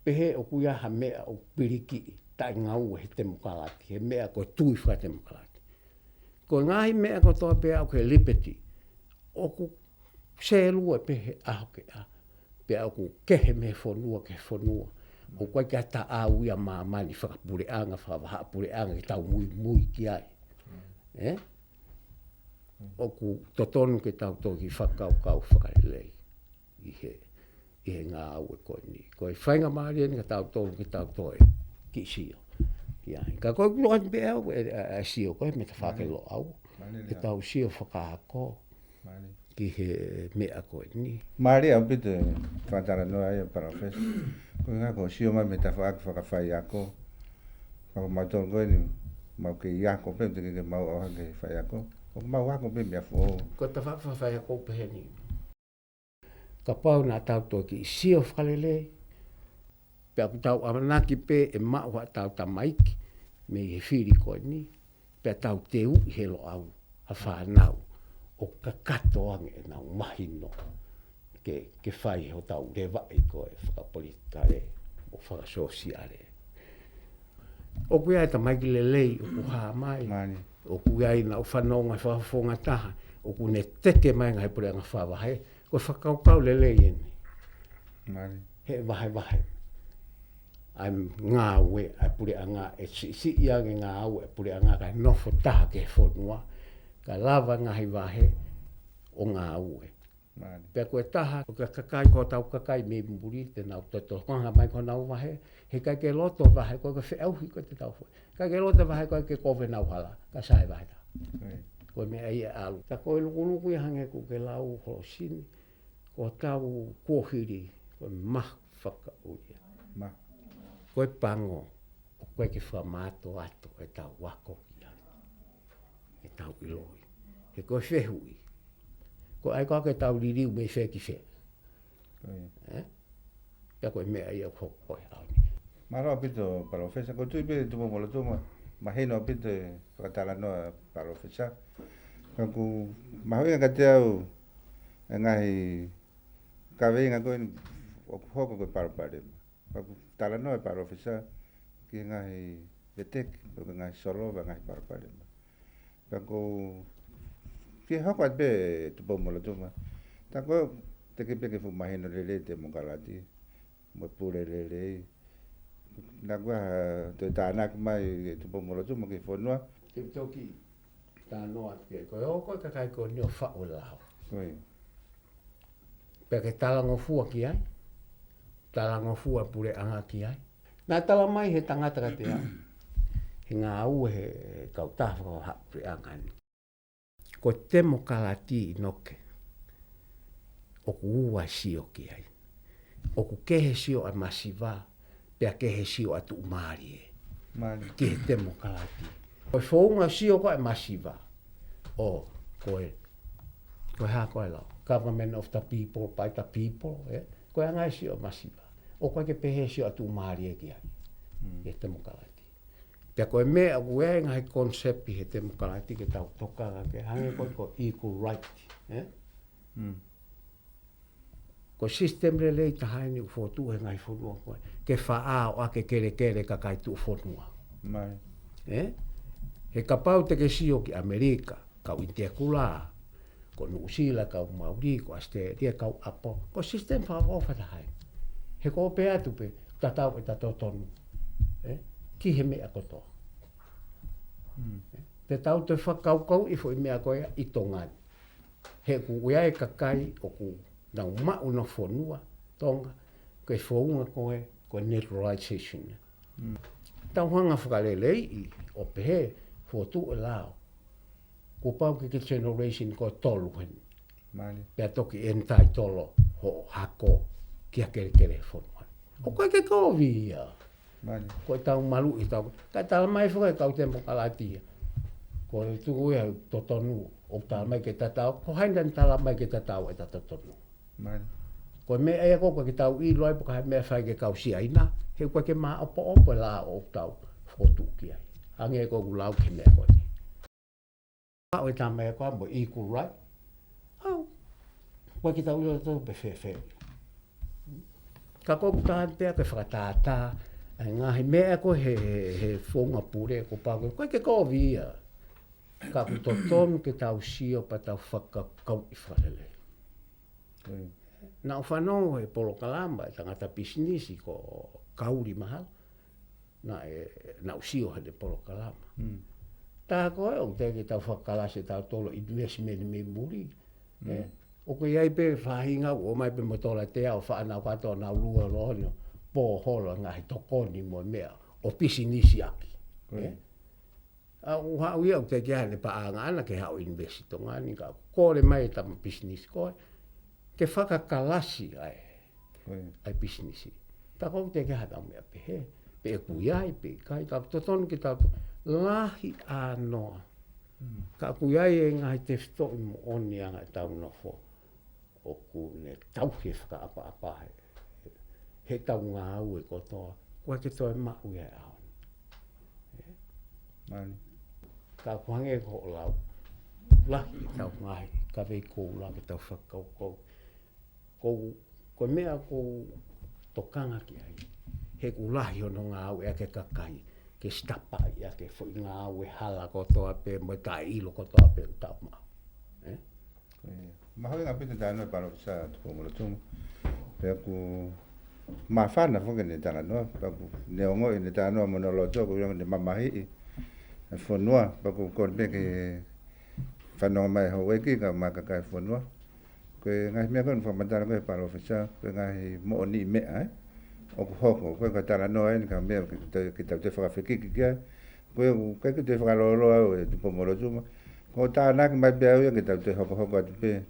pehē ʻoku ʻi ai ha meʻa ʻoku pilikiʻi, taʻengaue he temokalati, he meʻa ko e tui fakatemokalati. Ko e ngaahi meʻa kotoa pē ʻoku he liberty, ʻoku sēlue pē he ʻaho ki he ʻaho. Pea ʻoku kehe mei he fonua ki he fonua. ʻOku ʻikai ke taʻau ia māmani fakapuleʻanga, fakavahaʻapuleʻanga ke tau muimui ki ai. ʻE? ʻOku totonu ke tau toki fakakaukau fakalelei ʻi he, ʻi he ngāue ko eni. Ko e faingamālie eni ka tau tonu ke tau toe kiʻi sio ki ai. Ka ko e kulo atu pē au e, e, e sio ko e meta fake lo au. Ke tau sio fakaako ki he meʻa ko eni. Mālie ʻaupito e fakatalanoa ia, Palōfesa. Ko e ngā ko sio mai mei tafaʻaki fakafaiako. Ka ko mautolu ko eni, mau kei ako pē, te ke, ke mau ʻauha ke faiako. Ko mau ako pē meʻa foʻou. Ko e tafaʻaki fakafaiako peheni. Kapau naʻa tau toki sio fakalelei, pea ʻoku tau ʻamanaki pē ʻe maʻu haʻatau tamaiki mei he fili ko eni, pea tau teuʻi he Loʻau ʻa e fānau ʻo kakato ange ʻenau mahino ke, ke fai hotau levaʻi ko e fakapolitikale ʻo fakasōsiale. ʻOku ʻi ai e tamaiki lelei ʻoku hā mai. ʻOku ʻi ai naʻa ku fanongo he fakafofonga taha ʻoku ne teke mai ngaahi puleʻanga fakavahe. Ko e fakakaukau lelei eni. He vahevahe ʻa e ngāue ʻa e puleʻanga, ʻe siʻisiʻi ange ngāue ʻa e puleʻanga kae nofo taha ki he fonua, kae lava ngaahi vahe ʻo ngāue. Pea ko e taha, ko e kakai, ko hotau kakai mei muli, te nau totokonga mai ki honau vahe, heʻikai ke loto vahe, ko e feʻauhi ko e te tau foʻi. ʻIkai ke loto vahe ko e ke kovi ʻenau hala, ka sai vahe taha. Ko e meʻa ia ʻalu. Ka ko e lukuluku ia hangē ko ʻeku lau holo sini, ko hotau kuohili, ko e mahu fakaʻuli ia. Ko e pango, ʻoku ʻikai ke fakamātoato ʻetau ako ki ai. ʻEtau ʻiloʻi. He ko e fehuʻi. Ko e ʻai ko ā ke tau liliu mei fē ki fē. ʻE? Pea ko e meʻa ia ʻoku hoko ko e ʻaho ni. Mālō ʻaupito, Palōfesa. Ko e tui pē Tupou-mo-Lotuma, mahino ʻaupito e fakatalanoa, Palōfesa. Ka ʻoku mahuʻinga kiate au e ngaahi kaveinga ko eni ʻoku hoko ko e palopalema. Ka ʻoku talanoa e Palōfesa ki he ngaahi veteki, ʻo ki he ngaahi solova e ngaahi palopalema. Ka ko e hoko atu pē Tupou-mo-Lotuma. Tā ko e teke pē ke fuʻu mahino lelei e temokalati mo e pule lelei. Naʻa ku ʻai ha toe tānaki mai e Tupou-mo-Lotuma ki he fonua. Ke toki talanoa atu ki ai. Ko e hoko e kakai ko eni ʻo faʻu lao. Pea ke talangofua ki ai, talangofua puleʻanga ki ai. Naʻe tala mai he tangata kiate au, he ngāue he kautaha fakavahaʻapuleʻanga ni. Ko e temokalati ʻInoke, ʻoku ua sio ki ai. ʻOku kehe sio ʻa e masiva, pea kehe sio ʻa e tuʻumālie ki he temokalati. Ko e founga sio ko ē ʻa e masiva. ʻO, ko e, ko e hā ko e lau. Government of the people, by the people, ē? Ko e anga e sio ʻa e masiva. ʻOku ʻikai ke pehē sio ʻa e tuʻumālie ki ai. Ki he temokalati. Pea ko e meʻa ʻoku ʻi ai e ngaahi concept ʻi he temokalati ke tau tokanga ki ai hangē ko e ko e equal right, ē? Ko e system lelei taha eni ʻoku fokotuʻu he ngaahi fonua ko ē. Ke faʻao ʻa e kelekele kakai tuʻufonua. Ē? He kapau te ke sio ki ʻAmelika, kau ʻInitia Kulā, ko Nuʻusila, kau Mauli, ko ʻAositelēlia, kau ʻApo. Ko e system fakaʻofoʻofa taha eni. He ko e pehē atu pē, tatau e tatou tonu. Ē? Ki he meʻa kotoa. Ē? Te tau toe fakakaukauʻi e foʻi meʻa ko ē ʻi Tonga ni. He ʻoku ʻi ai e kakai ʻoku nau maʻu honau fonua, Tonga, ko e founga ko ē Ko e naturalization. Tau hanga fakaleleiʻi ʻo pehē, fokotuʻu e lao. Kuo pau ke ke generation ko e tolu heni. Pea toki entitle hoʻo hako ki ha kelekele fonua. ʻOku ʻikai ke kovi ia. Ko e tau maluʻi tau. Ka tala mai foki e kau temokalatia. Ko e tuku ia totonu ʻoku tala mai ke tatau. Ko hai naʻa ne tala mai ke tatau ʻeta totonu. Ko e meʻa ia ko ē ke tau ʻilo ai pe ko e hā e meʻa fai ke kau Siaina, he ʻoku ʻikai ke maʻopoʻopo e lao ʻoku tau fokotuʻu ki ai. Hangē ko ʻeku lau ki he meʻa ko eni. Maʻu e tama ia ko ē mo e equal right. ʻAu, ʻoku ʻikai ke tau ʻilo tau pe fēfē. Ka ko ʻeku tala pē ke fakatātā, ʻa e ngaahi meʻa ko ē he, he, he founga pule ko pā ko ē, ʻoku ʻikai ke kovi ia. Ka ʻoku totonu ke tau sio pea tau fakakaukauʻi fakalelei. Naʻa ku fanongo he polokalama e tangata pisinisi ko Kauli Mahalo. Naʻe, naʻa ku sio heʻene polokalama. Tā ko ē ʻoku teʻeki ke tau fakakalasi ʻe tautolu investment mei muli. ʻOku ʻi ai pē faʻahinga ʻoku ʻomai pē mo tola te au faʻa nau kātoa nau lua lono pōholo ngaahi tokoni mo e meʻa ʻo pisinisi ʻaki. ʻA, ʻoku haʻu ia ʻoku teʻeki ai haʻane paʻanga ʻana ke haʻu invest ʻi Tonga ni ka kole mai e tama pisinisi ko ē ke fakakalasi ai ʻa e pisinisi. Ka ʻoku teʻeki ai haʻatau meʻa pehē, pe ʻoku ʻi ai, pe ʻikai, ka totonu ke tau lahi ʻa noa. Ka ʻoku ʻi ai e ngaahi tefitoʻi moʻoni ʻa e tau nofo. ʻOku ne tauhi e fakaʻapaʻapa he, he tau ngāue kotoa, ʻoku ʻikai ke toe maʻu ia ʻe au. Ka ʻoku hangē ko hoʻo lau, lahi e tau ngaahi, ka vei kou la ke tau fakakaukau. Ko, ko e meʻa ʻoku ou tokanga ki ai. He ʻoku lahi hono ngāueʻaki e kakai, ke sitapaʻi ʻaki e foʻi ngāue hala kotoa pē, mo e taʻeʻilo kotoa pē ʻoku tau maʻu. Mahuʻinga pē ʻene talanoa e Palōfesa Tupou Molotumu. Pea ʻoku māfana foki ʻene talanoa, pea ʻoku ne ongoʻi ʻene talanoa mo hono loto, ʻoku ʻi ai ʻene mamahiʻi e fonua, pea ʻoku kole pē ke fanongo mai houʻeiki kae ʻumaʻā e kakai e fonua. Ko e ngaahi meʻa ko ē naʻe fakamatala ko ē ʻe he Palōfesa, ko e ngaahi moʻoniʻi meʻa, ē? ʻOku hoko, ko e ka talanoa eni ka meʻa ke tau, ke tau toe fakafekiki ki ai. Ko e ʻoku ʻikai ke toe fakalōloa au ʻe Tupou Molotumu. Ko e tānaki mai pē au ia ke tau toe hokohoko atu pē.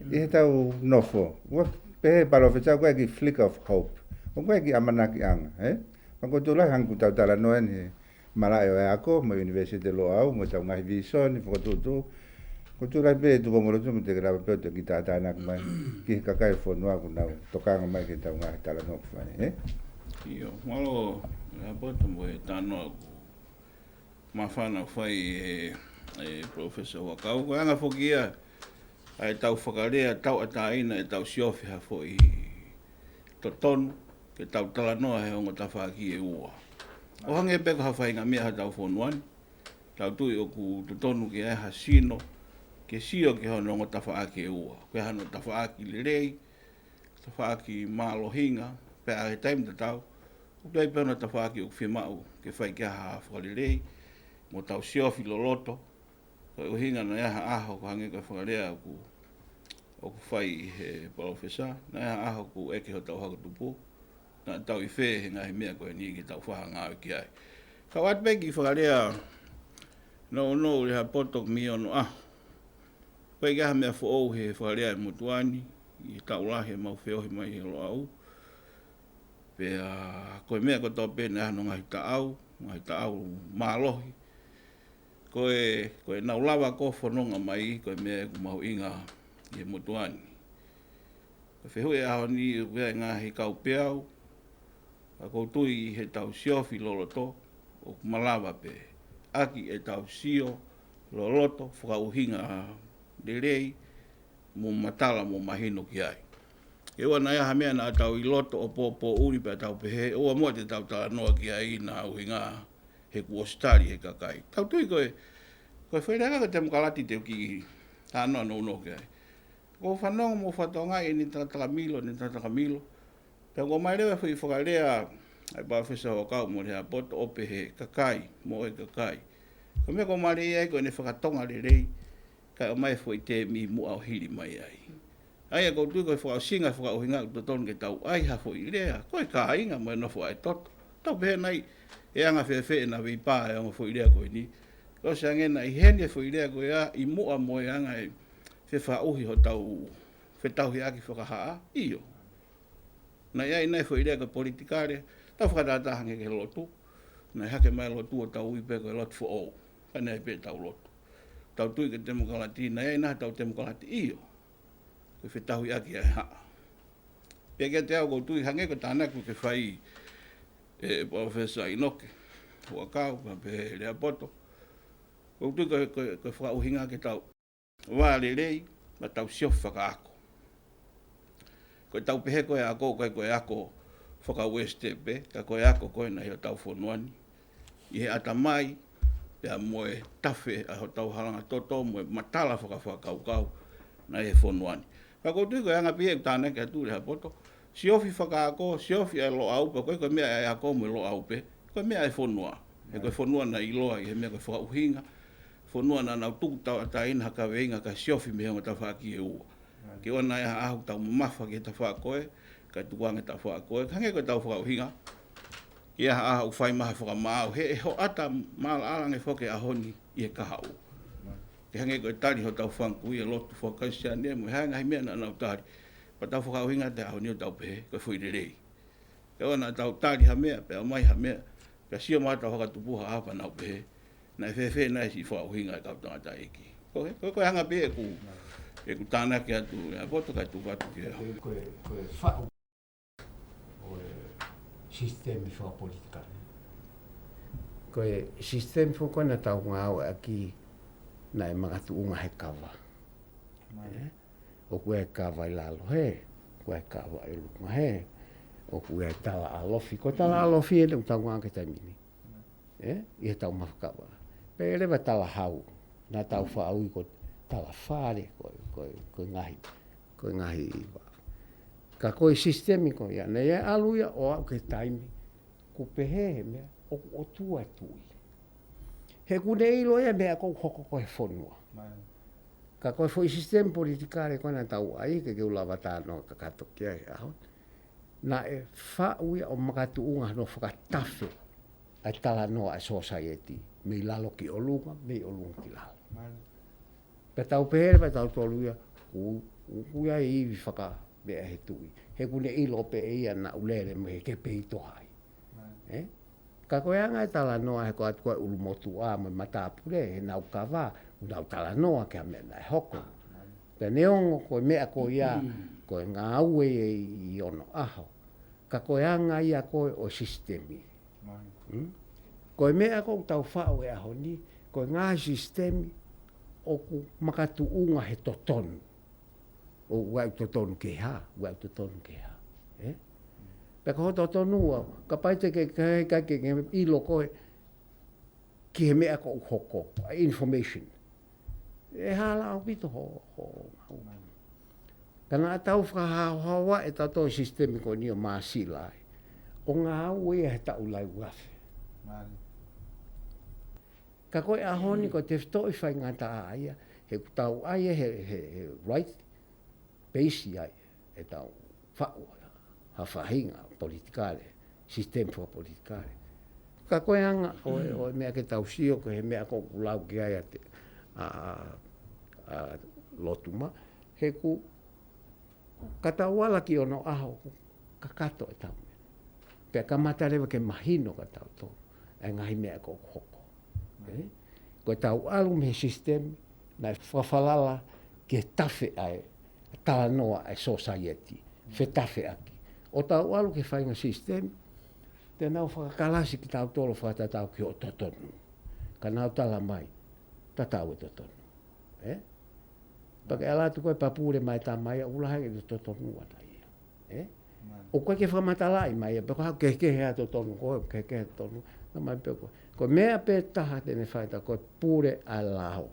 ʻI he tau nofo. ʻOku pehē ʻe he Palōfesa ko e kiʻi flicker of hope. ʻOku ʻi ai e kiʻi ʻamanakiʻanga, ē? Ka ko e tuʻu lahi hangē ko ʻetau talanoa eni he malaʻe ʻo e ako, mo e University Loʻau, mo ʻetau ngaahi vīsone, fokotuʻutuʻu. Ko e tuʻu lahi pē Tupou Molotumu te ke lava pē ʻo toe kiʻi tātānaki mai ki he kakai e fonua ʻoku nau tokanga mai ki heʻetau ngaahi talanoa ʻoku fai, ē? ʻIo, mālō, Lehaapoto mo e talanoa ʻoku māfana ʻoku fai ʻe, ʻe Professor Huʻakau. Ko e anga foki ia ʻa ʻetau fakalea, tauʻatāina ʻetau siofi ha foʻi totonu, ke tau talanoa he ongo tafaʻaki ʻe ua. ʻO hangē pē ko ha faʻahinga meʻa ʻi hotau fonua ni, tau tui ʻoku totonu ke ʻi ai ha sino, ke sio ki hono ongo tafaʻaki ʻe ua. Ko e hano tafaʻaki lelei, tafaʻaki mālohinga, pea ʻi he taimi tatau, ʻoku ʻi ai pē hono tafaʻaki ʻoku fiemaʻu ke fai ki ai ha fakalelei, mo tau siofi loloto, ko e ʻuhinga naʻe ʻi ai ha ʻaho, ʻoku hangē ko e fakalea ʻoku, ʻoku fai ʻe he Palōfesa, naʻe ʻi ai ha ʻaho ʻoku ʻeke hotau hako tupu, naʻa tau ʻi fē he ngaahi meʻa ko eni ke tau fakangāueʻaki ai. Ka ʻoatu pē kiʻi fakalea nounou Lehaapoto mei onoʻaho. ʻOku ʻikai ke ʻi ai ha meʻa foʻou he fakalea ʻa e motuʻa ni, ʻi he taʻu lahi ʻemau feohi mai he Loʻau. Pea ko e meʻa kotoa pē naʻe ʻi ai hono ngaahi taʻau, ngaahi taʻau mālohi. Ko e, ko ʻenau lava ko ē ʻo fononga mai, ko e meʻa ʻoku mahuʻinga ʻi he motuʻa ni. Ko e fehuʻi ʻo e ʻaho ni, ʻoku ʻi ai e ngaahi kaupeau, ka ʻoku ou tui ʻi heʻetau siofi loloto, ʻoku malava pē, ʻaki ʻetau sio loloto, fakaʻuhinga lelei, mo matala mo mahino ki ai. ʻE ʻoua naʻa ʻi ai ha meʻa naʻa tau ʻi loto ʻo pōpōʻuli pea tau pehē, ʻoua muʻa te tau talanoa ki ai naʻa ʻuhinga he kuo ʻosi tali ʻe he kakai. Tau tui ko e, ko e fakalea ko e temokalati te u kiʻi talanoa nounou ki ai. ʻOku ou fanongo mo fakatokangaʻi ʻene takatakamilo, ʻene takatakamilo. Pea ʻoku ʻomai leva e foʻi fakalea ʻa e Palōfesa Huʻakau mo Lehaapoto ʻo pehē kakai, mo e kakai. Ko e meʻa ʻoku ou mālieʻia ai ko ʻene fakatonga lelei, kae ʻomai e foʻi tēmi muʻa ʻo hili mai ai. ʻA ia ʻoku ou tui ko e fakaʻosinga, fakaʻuhinga ʻoku totonu ke tau ʻai ha foʻi lea, ko e kāinga mo e nofo ʻa e toto. Tau pehē nai, ʻe anga fēfē ʻena veipā e ongo foʻi lea ko eni. Ko e ʻosi ange naʻe ʻi heni e foʻi lea ko ia ʻi muʻa mo e anga e fefakaʻuhi hotau fetauhiʻaki fakahā, ʻio. Naʻe ʻi ai nai foʻi lea ko e politikale, tau fakatātā hangē ki he lotu. Naʻe hake mai lotu ʻo tau ui pē ko e lotu foʻou. Ka naʻe pē tau lotu. Tau tui ki he temokalati, naʻe ʻi ai nai tau temokalati, ʻio. Ko e fetauhiʻaki ʻa e haʻa. Pea kiate au ʻoku ou tui hangē ko e tānaki ʻoku ke fai ʻe Professor ʻInoke Huʻakau, pea pehē Lehaapoto. ʻOku ou tui ko e, ko e, ko e fakaʻuhinga ke tau vā lelei, mo tau siofi fakaako. Ko e tau pehē ko e ako, ko e, ko e ako faka-West pē, ka ko e ako ko ē naʻe ʻi hotau fonua ni. ʻI he ʻatamai, pea mo e tafe ʻa hotau halanga toto, mo e matala fakafakakaukau naʻe ʻi he fonua ni. Ka ʻoku ou tui ko e anga pē ia ʻeku tānaki atu Lehaapoto, siofi fakaako, siofi ʻa e Loʻau, pea ko e, ko e meʻa ʻa e ako mo e Loʻau pē, ko e meʻa ʻa e fonua. He ko e fonua naʻe ʻiloa ʻi he meʻa ko e fakaʻuhinga, fonua naʻa nau tuku tauʻatāina ha kaveinga kae siofi mei he ongo tafaʻaki ʻe ua. Ke ʻoua naʻa ʻi ai ha ʻaho ʻoku tau mamafa ki he tafaʻaki ko ē, kae tukuange tafaʻaki ko ē, hangē ko e tau fakaʻuhinga ki ha ʻaho ʻoku fai mai ha fakamaau, he ʻe hoʻata maʻalaʻala ange foki e ʻaho ni ʻi he kahaʻu. Ke hangē ko e tali hotau fanga kui e lotu faka-Kalisitiane mo e hā e ngaahi meʻa naʻa nau tali. Pea tau fakaʻuhinga atu e ʻaho ni ʻo tau pehē, ko e foʻi lelei. Ke ʻoua naʻa tau tali ha meʻa, pea ʻomai ha meʻa, pea sio mai tau fakatupu ha ʻaho pea nau pehē, naʻe fēfē nai siʻi fakaʻuhinga e kau tangataʻeiki. Ko e, ko e, ko e anga pē ʻeku, ʻeku tānaki atu Lehaapoto kae tuku atu ki he ʻaho. Ko e, ko e faʻu ʻo e sisitemi fakapolitikale. Ko e sisitemi foki ko ē naʻa tau ngāueʻaki naʻe makatuʻunga he kava. ʻE? ʻOku ʻi ai e kava ʻi lalo hē, ʻoku ʻi ai e kava ʻi ʻolunga hē, ʻoku ʻi ai e tala ʻalofi, ko e tala ʻalofi ʻeni ʻoku tau ngāueʻaki he taimi ni. ʻE? ʻI he tau mafakava. Pea ʻi ai leva e tala hau, naʻa tau faʻa ui ko e tala fale, ko e, ko e, ko e ngaahi, ko e ngaahi iva. Ka ko e sisitemi ko ia, naʻe ʻalu ia ʻo aʻu ki he taimi, ʻoku pehē he meʻa, ʻoku ʻotua e tuʻi. He ʻoku ne ʻilo ia e meʻa ʻoku hoko ko ē he fonua. Ka ko e foʻi sisitemi politikale ko ē naʻa tau ʻai, ke ke u lava talanoa kakato ki ai he ʻaho. Naʻe faʻu ia ʻo makatuʻunga hono fakatafe ʻa e talanoa ʻa e sōsaieti, mei lalo ki ʻolunga, mei ʻolunga ki lalo. Pea tau pehē leva ʻe tautolu ia, ʻoku, ʻoku ʻi ai e ivi fakameʻa he tuʻi. He ʻoku ne ʻilo pē ʻe ia naʻa ku lele mei he kepeito hai. ʻE? Ka ko e anga e talanoa he ko atu ko ē ʻulumotuʻa mo e matāpule, he naʻa nau kava, ʻoku nau talanoa ki ha meʻa naʻe hoko. Pea neongo ko e meʻa ko ia, ko e ngāue ʻi, ʻi onoʻaho. Ka ko e anga ia ko ē ʻo e sisitemi. Ko e meʻa ʻoku tau faʻu he ʻaho ni, ko e ngaahi sisitemi ʻoku makatuʻunga he totonu. ʻOku ʻikai totonu ke hā, ʻoku ʻikai totonu ke hā. ʻE? Pea ko hoʻo totonu ʻoku, kapau te ke, ke, ke, ke, ke ʻilo koe ki he meʻa ʻoku hoko, ʻa e information. ʻE hala ʻaupito ho, ho, ho. Ka naʻa tau fakahaohaoa ʻe tautolu e sisitemi ko eni ʻo māsila ai. ʻO ngāue ia he taʻu lauafe. Ka ko e ʻaho ni ko e tefitoʻi faingataʻa ia, he ʻoku tau ʻai he, he, he right base ai, ʻe tau faʻu ha faʻahinga politikale, sisitemi fakapolitikale. Ka ko e anga ʻo e, ʻo e meʻa ke tau sio ko e he meʻa ʻoku lau ki ai ʻa te, ʻa, ʻa, ʻa Lotuma, he ʻoku ka tau ala ki onoʻaho ʻoku kakato e tau meʻa. Pea kamata leva ke mahino kia tautolu ʻa e ngaahi meʻa ʻoku hoko. ʻE? Ko e tau ʻalu mei he sisitemi, naʻe fakafalala ki he tafe ʻa e talanoa ʻa e sōsaieti, fetafeʻaki. ʻO tau ʻalu ki he faʻahinga sisitemi, te nau fakakalasi kitautolu fakatatau ki hoʻo totonu. Ka nau tala mai, tatau e totonu. ʻE? Pea ke ʻalu atu koe pea pule mai e tama ia, ʻoku lahi ange e totonu ʻana ia. ʻE? ʻOku ʻikai ke fakamatalaʻi mai ia, pe ko e hā e kehekehe ʻa e totonu, ko e kehekehe ʻa e totonu. Naʻa mai pē ko e, ko e meʻa pē taha te ne fai, tā ko e pule ʻa e lao.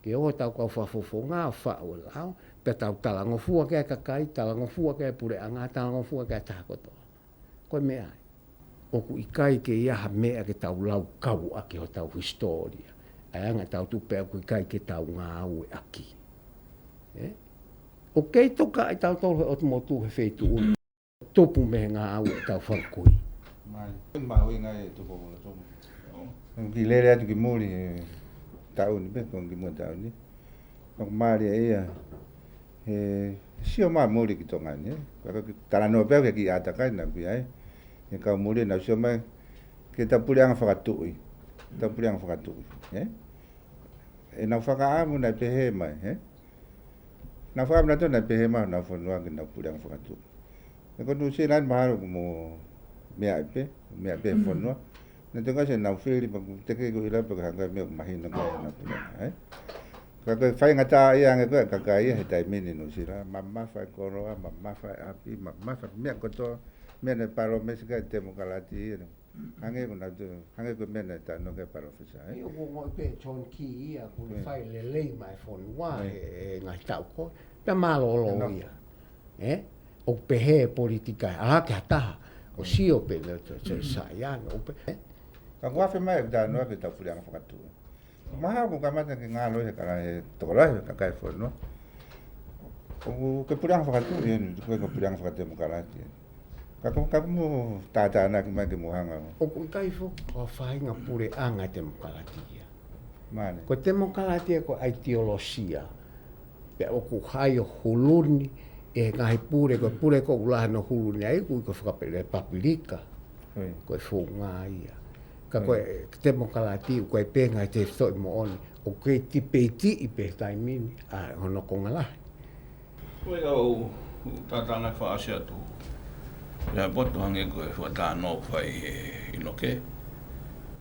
Ke ʻoua te tau kau fakafofonga ʻo faʻu e lao, pea tau talangofua ki ai e kakai, talangofua ki ai e puleʻanga, talangofua ki ai e taha kotoa. Ko e meʻa ia. ʻOku ʻikai ke ʻi ai ha meʻa ke tau lau kau ʻaki hotau hisitōlia. ʻA e anga ʻetau tupe ʻoku ʻikai ke tau ngāueʻaki. ʻE? ʻOku kei tokaʻi tautolu he ʻotu motu he feituʻu ni. Tupu mei he ngāue ʻetau fanga kui. Mai, mahuʻinga e tupu o tupu. Ki lele atu ki muli he taʻu ni pē, ko ki muli taʻu ni. ʻOku mālie ia, he sio mai muli ki Tonga ni, ē. Ka ko e talanoa pē au ki he kiʻi ʻātakai naʻa ku ʻi ai. He kau muli naʻa nau sio mai ki heʻetau puleʻanga fakatuʻi. ʻEtau puleʻanga fakatuʻi, ē. ʻEnau fakaʻamu naʻe pehē mai, ē. Nau fakaʻamu nautolu naʻe pehē mai honau fonua ke nau puleʻanga fakatuʻi. He ko Nuʻusila ni mahalo ʻoku mo meʻa pē, meʻa pē he fonua. Naʻe toki ʻosi ʻenau fili pea ʻoku teʻeki ke u ʻilo pe ko e hā e ngaahi meʻa ʻoku mahino ki ai ʻenau puleʻanga, ē. Ka ko e faingataʻaʻia ange ko ē ʻa e kakai ia he taimi ni Nuʻusila. Mamafa e koloa, mamafa e ʻapi, mamafa e meʻa kotoa, meʻa naʻe palōmesi ki ai e temokalati ia. Hangē ko nautolu, hangē ko e meʻa naʻe talanoa ki ai e palōfesa, ē? ʻIo, ʻoku ou ongoʻi pē John Key ia, kuo ne fai lelei mai e fonua he, he ngaahi taʻu ko ē. Pea mālōlō ia. Ē? ʻOku pehē e politika, ʻalu hake ha taha, ʻo sio pē, ʻo, ʻo, ʻo, sai ange, ʻoku pehē. Ka kuo afe mai e talanoa ki heʻetau puleʻanga fakatuʻi. Mahalo kuo kamata ke ngalo he kala he tokolahi he kakai e fonua. ʻOku ke puleʻanga fakatuʻi eni, ko e puleʻanga fakatemokalati eni. Ka ko, ka ko mo tātānaki mai ke mo hanga. ʻOku ʻikai foki ko e faʻahinga puleʻanga temokalati ia. Mālie. Ko e temokalati ia ko e ʻaitiolosia. Pea ʻoku ʻi ai ʻo huluni, ʻi he ngaahi pule, ko e pule ko ē ʻoku lahi hono huluni ai, ʻoku ui ko e fakapelepapilika. Ko e founga ia. Ka ko e temokalati, ʻoku ʻi ai pē ngaahi tefitoʻi moʻoni, ʻoku kei tipeitiʻi pē he taimi ni, ʻa hono konga lahi. Ko e kau tātānaki fakaʻosi atu. Lehaapoto hangē ko e fakatalanoa ʻoku fai ʻe ʻInoke.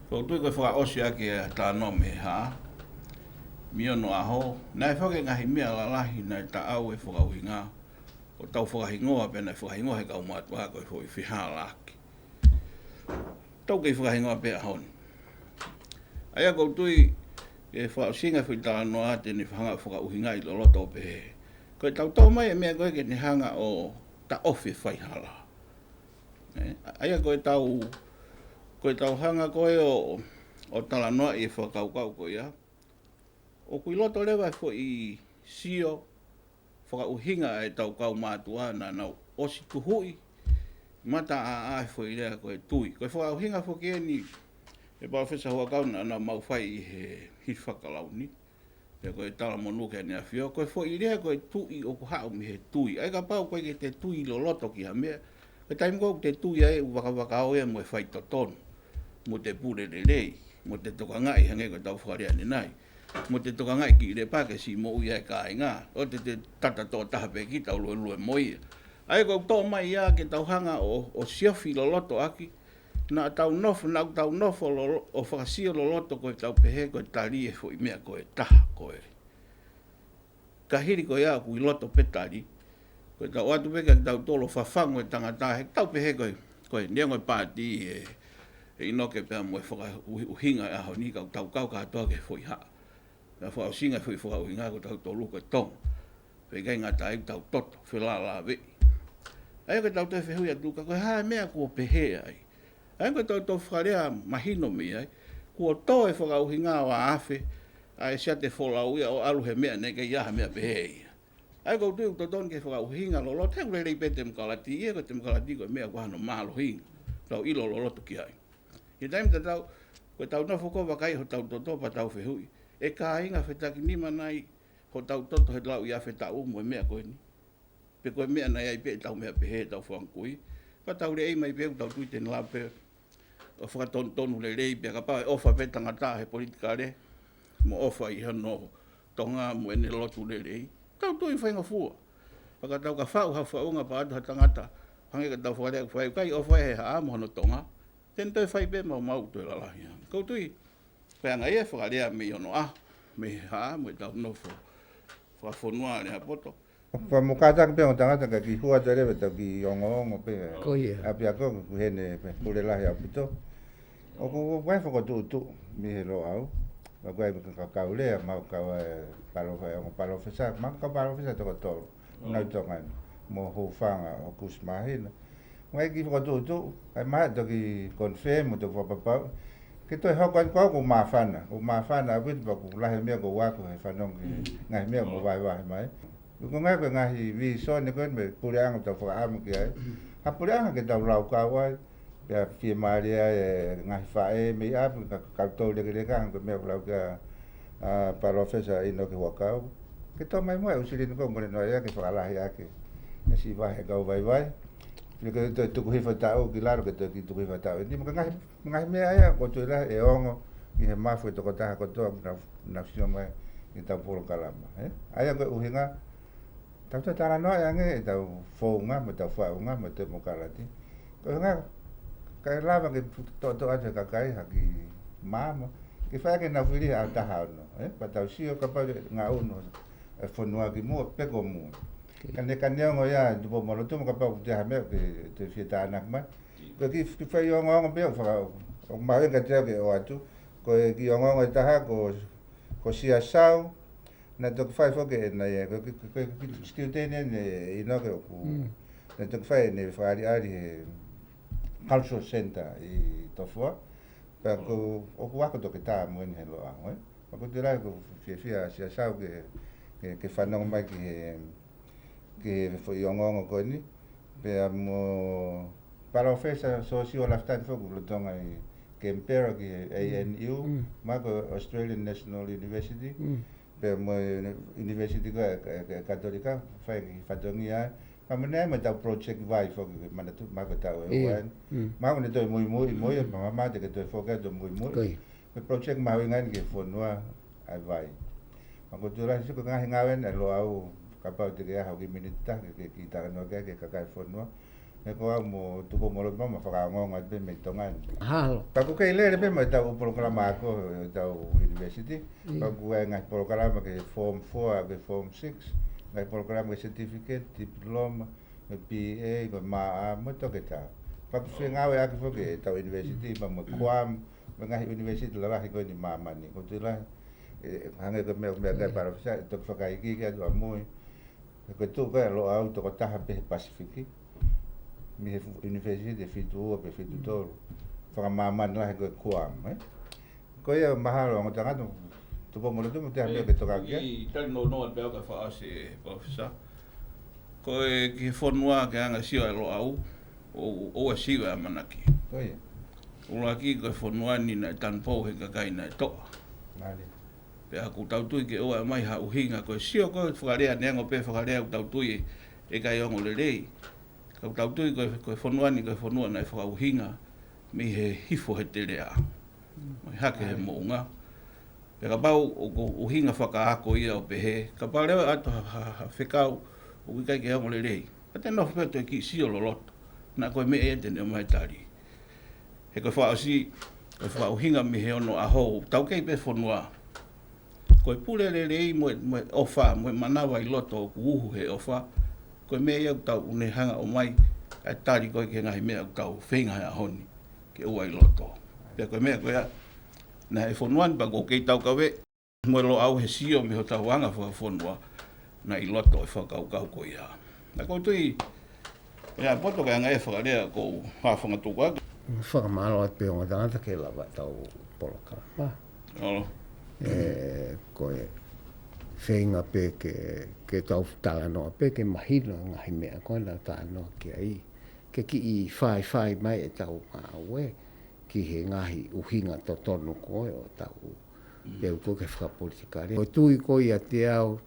ʻOku ou tui ko e fakaʻosi ʻaki e talanoa mei he hā. Mei onoʻaho, naʻe foki e ngaahi meʻa lalahi, naʻe taʻau e fakaʻuhinga. ʻO tau fakahingoa pē naʻe fakahingoa he kau mātuʻa ko e foʻi fehālaaki. Tau kei fakahingoa pē ʻaho ni. ʻA ia ʻoku ou tui, ʻe fakaʻosinga e foʻi talanoa te ne hanga ʻo fakaʻuhingaʻi loloto ʻo pehē. Ko ʻetau tau mai e meʻa ko ē ke ne hanga ʻo taʻofi e faihala. Ē, ʻa ia ko ʻetau, ko ʻetau hanga ko ē ʻo, ʻo talanoaʻi e fakakaukau ko ia. ʻOku ʻi loto leva e foʻi sio fakaʻuhinga ʻa ʻetau kau mātuʻa naʻa nau ʻosi tuhuʻi mataʻāʻā he foʻi lea ko e tui. Ko e fakaʻuhinga foki eni ʻe Palōfesa Huʻakau naʻa nau mau fai ʻi he Hilifaki Kalauni. Pea ko e talamonū ki Heʻene ʻAfio, ko e foʻi lea ko e tui ʻoku haʻu mei he tui. ʻA ia kapau ʻoku ʻikai ke te tui loloto ki ha meʻa, ko e taimi ko ē ʻoku te tui ai ʻoku vakavakau ia mo e faitotonu, mo te pule lelei, mo te tokangaʻi hangē ko ʻetau fakalea ʻanenai, mo te tokangaʻi kiʻi lepa ke siʻi moʻui ai e kāinga, ʻoua te te tata tokotaha pē kita ʻo luelue mo ia. ʻA ia ʻoku ou toʻo mai ia ke tau hanga ʻo, ʻo siofi loloto ʻaki, naʻa tau nofo, naʻa tau nofo lolo-, ʻo fakasio loloto ko ʻetau pehē ko e tali e foʻi meʻa ko ē taha ko ē. Ka hili ko ia ʻoku ʻi loto pē tali. Ko ʻetau ʻoatu pē kia kitautolu ʻo fafangu e tangata he tau pehē ko e, ko e neongo e pāti ʻe, ʻe ʻInoke pea mo e fakaʻuhi-, ʻuhinga e ʻaho ni ka ʻoku tau kau kātoa ki he foʻi hā. Ka fakaʻosinga e foʻi fakaʻuhinga ko tautolu ko e Tonga. Pea ʻikai ngata ai ʻoku tau toto, felālāveʻi. ʻA ia ko ʻetau toe fehuʻi atu ka ko e hā e meʻa kuo pehē ai. ʻA ia ko ʻetau toe fakalea mahino mei ai. Kuo tō e fakaʻuhinga ʻo afe, ʻa e siate folau ia ʻo ʻalu he meʻa naʻe ʻikai ha meʻa pehē ia. ʻA ia ʻoku ou tui ʻoku totonu ke fakaʻuhinga loloto, he ʻoku lelei pē temokalati ia, ko e temokalati ko e meʻa ʻoku ʻi ai hano mālohi. Tau ʻilo loloto ki ai. ʻI he taimi tatau, ko ʻetau nofo ko ē vakai hotau toto pea tau fehuʻi. ʻE kāinga fetakinima nai hotau toto he lauʻi afe taʻu mo e meʻa ko eni. Pe ko e meʻa naʻe ʻi ai pē ʻetau meʻa pehē ʻetau fanga kui. Pea tau lelei mai pē ʻoku tau tui te ne lava pē ʻo fakatonutonu lelei pea kapau ʻe ʻofa pē tangata he politikale. Mo ʻofa ʻi hono Tonga mo ʻene lotu lelei. Tau tui faingofua. Pea ka tau ka faʻu ha faʻunga pea ʻatu ha tangata. Hangē ko ʻetau fakalea ʻoku fai ʻoku ʻikai ʻofa he hā mo hono Tonga. Te ne toe fai pē maumau toe lalahi ange. ʻOku ou tui. Ko e anga ia e fakalea mei onoʻaho, mei he hā, mo ʻetau nofo fakafonua Lehaapoto. Fakamoʻoni kātaki pē ʻo tangata ka kiʻi hua tele pē tau kiʻi ongoongo pē. Ko ia. ʻApiako ko Hene pē, pule lahi ʻaupito. ʻOku, ʻoku ʻi ai e fokotuʻutuʻu mei he Loʻau. ʻOku ʻi ai e kau lea, mau kau e palofe-, ongo palōfesa, mau kau palōfesa toko tolu. Nau Tonga ni, mo Hūfanga ʻo Kusi Māhina. Mo e kiʻi fokotuʻutuʻu, ʻa ia mahalo toki confirm mo toki fakapapauʻi. Ke toe hoko atu ko au ʻoku ou māfana, ʻoku ou māfana ʻaupito pea ʻoku lahi e meʻa ʻoku ou ako he fanongo ki he ngaahi meʻa ʻoku mo vahevahe mai. Ko e ngaahi, ko e ngaahi vīsone ko ē mei he puleʻanga ʻoku tau fakaʻamu ki ai. Ha puleʻanga ke tau laukau ai, pea fiemālie ai e ngaahi faʻē mei ʻapi, ka, ka tau lekeleka, ko e meʻa ʻoku lau ki ai ʻa Palōfesa ʻInoke Huʻakau. Ke tō mai muʻa e ʻū silini ko ē ʻoku mole noa ia ke fakalahi ʻaki e siʻi vahe kau vaivai. Pea ke toe tuku hifo taʻu ki lalo, ke toe kiʻi tuku hifo taʻu. Ni mo e ngaahi, ngaahi meʻa ia ʻoku ou tui lahi ʻe ongo ʻi he mafu e tokotaha kotoa ʻoku nau, nau sio mai ki heʻetau polokalama, ē? ʻA ia ko e ʻuhinga, tau toe talanoa ange ʻetau founga mo ʻetau faʻunga mo e temokalati. Ko e ʻuhinga, kae lava ke toʻotoʻo atu e kakai ha kiʻi maama, ke fai ke nau fili ha taha ono, ē? Pea tau sio kapau ʻe ngaʻunu e fonua ki muʻa pe ko muʻa. Ka ne, ka neongo ia, Tupou-mo-Lotuma, kapau ʻoku toe ʻi ai ha meʻa ke te fie tānaki mai. Ko e kiʻi, kiʻi foʻi ongoongo pē ʻoku faka-, ʻoku mahuʻinga kiate au ke ʻoatu. Ko e kiʻi ongoongo ʻe taha ko, ko Siasau, naʻe toki fai foki ʻe ia, ko, ko, ko, ko e kiʻi student ʻeni ʻa ʻInoke ʻoku, naʻe toki fai ʻene fakaʻaliʻali he Cultural Centre ʻi Tofoa. Pea ko, ʻoku ako toketā mo eni he Loʻau, ē? Pea ʻoku ou tui lahi ʻoku fiefia ʻa Siasau ke, ke, ke fanongo mai ki he, ki he foʻi ongoongo ko eni. Pea mo Palōfesa Siosiua Lafitani foki ʻoku lolotonga ʻi Canberra ki he A N U, mo e ko e Australian National University. Pea mo e uni-, university ko ē ʻa e, ʻa e, ʻa e Katolika, fai e kiʻi fatongia ai. Pea mo ʻene ʻai mo ʻetau project vai foki, manatu, mo e ko e taʻu ʻe ua eni. Mo ʻene toe muimui, muimui, pea mahalo te ke toe foki atu muimui. Ko e project mahuʻinga eni ki he fonua ʻa e vai. Pea ʻoku ou tui lahi sio ko e ngaahi ngāue eni ʻa e Loʻau, kapau te ke ʻaho ki miniti taha ke, ke kiʻi talanoa ki ai ki he kakai e fonua. He ko au mo Tupou-mo-Lotuma ma fakaongoongo atu pē mei Tonga ni. Mahalo. Pea ʻoku kei lele pē mo ʻetau polokalama ako ʻetau university. Pea ʻoku ʻi ai e ngaahi polokalama ki he form four, ki he form six, ngaahi polokalama ki he certificate, diploma, mo e B A, ko e M A, mo e toketā. Pea ʻoku fengāueʻaki foki ʻetau university, pea mo e Kuam, mo e ngaahi university lalahi ko eni ʻi māmani. ʻOku ou tui lahi, ē, hangē ko e meʻa, meʻa ʻa e palōfesa, ʻe toki fakaikiiki atu ʻamui. He ko e tuʻu ko ē ʻa Loʻau tokotaha pē he Pasifiki, mei he fu-, university ʻe fitu ua pe fitu tolu. Fakamāmani lahi ko e Kuam, ē? Ko ia mahalo ongo tangata, Tupou-mo-Lotuma, te ha meʻa ke toka ki ai. ʻI tali nounou atu pē au kae fakaʻosi ʻe he palōfesa. Ko e ki he fonua ki he anga e sio ʻa Loʻau, ʻo, ʻoua ʻe sio e ʻamanaki. Ko ia. ʻUluaki ko e fonua ni naʻe tanupou he kakai naʻe toʻa. Mālie. Pea ʻoku tau tui ke ʻoua ʻe ʻomai ha ʻuhinga, ko e sio ko e fakalea, neongo pē fakalea ʻoku tau tui ʻe ʻikai ongo lelei. Ka ʻoku tau tui ko e, ko e fonua ni, ko e fonua naʻe fakaʻuhinga mei he hifo he teleʻa. Mai hake he moʻunga. Pea kapau ʻoku ʻuhinga fakaako ia ʻo pehē, kapau leva ʻe ʻoatu ha, ha, ha fekau ʻoku ʻikai ke ongo lelei, ka te nofo pē ʻo toe kiʻi sio loloto. Naʻa ko e meʻa ia te ne ʻomai e tali. He ko e fakaʻosi, ko e fakaʻuhinga mei he ono ʻaho, taukei pē fonua. Ko e pule lelei mo e, mo e ʻofa, mo e manava ʻi loto ʻoku uhu he ʻofa. Ko e meʻa ia ʻoku tau ne hanga ʻo ʻomai ʻa e tali ko ē ki he ngaahi meʻa ʻoku tau feinga he ʻaho ni ke ʻoua ʻi loto. Pea ko e meʻa ko ia, naʻe fonua ni pea ʻoku kei tau kave mo e Loʻau he sio mei hotau anga fakafonua, naʻe ʻi loto e fakakaukau ko ia. Naʻa ʻoku ou tui, ia poto ke anga e fakalea ko ha fanga tuku ake. Fakamālō atu pē ongo tangata ke lava ʻetau polokalama. ʻAlo. Ē, ko e feinga pē ke, ke tau talanoa pē ke mahino e ngaahi meʻa ko ē naʻa tau talanoa ki ai. Ke kiʻi faifai mai ʻetau ngāue ki he ngaahi ʻuhinga totonu ko ē ʻo ʻetau teu ko ē ki he fakapolitikale. Ko e tui ko ia ʻiate au,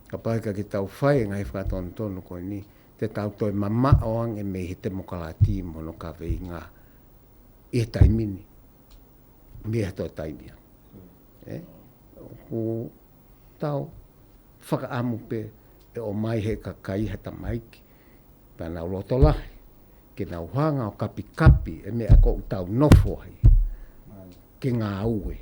kapau ʻe ʻikai ke tau fai e ngaahi fakatonutonu ko eni, te tau toe mamaʻo ange mei he temokalati mo hono kaveinga ʻi he taimi ni, mei he toe taimi ange. Ē? ʻOku tau fakaʻamu pē ʻe ʻomai he kakai ha tamaiki, pea nau loto lahi, ke nau hanga ʻo kapikapi e meʻa ko ē ʻoku tau nofo ai. Ke ngāue.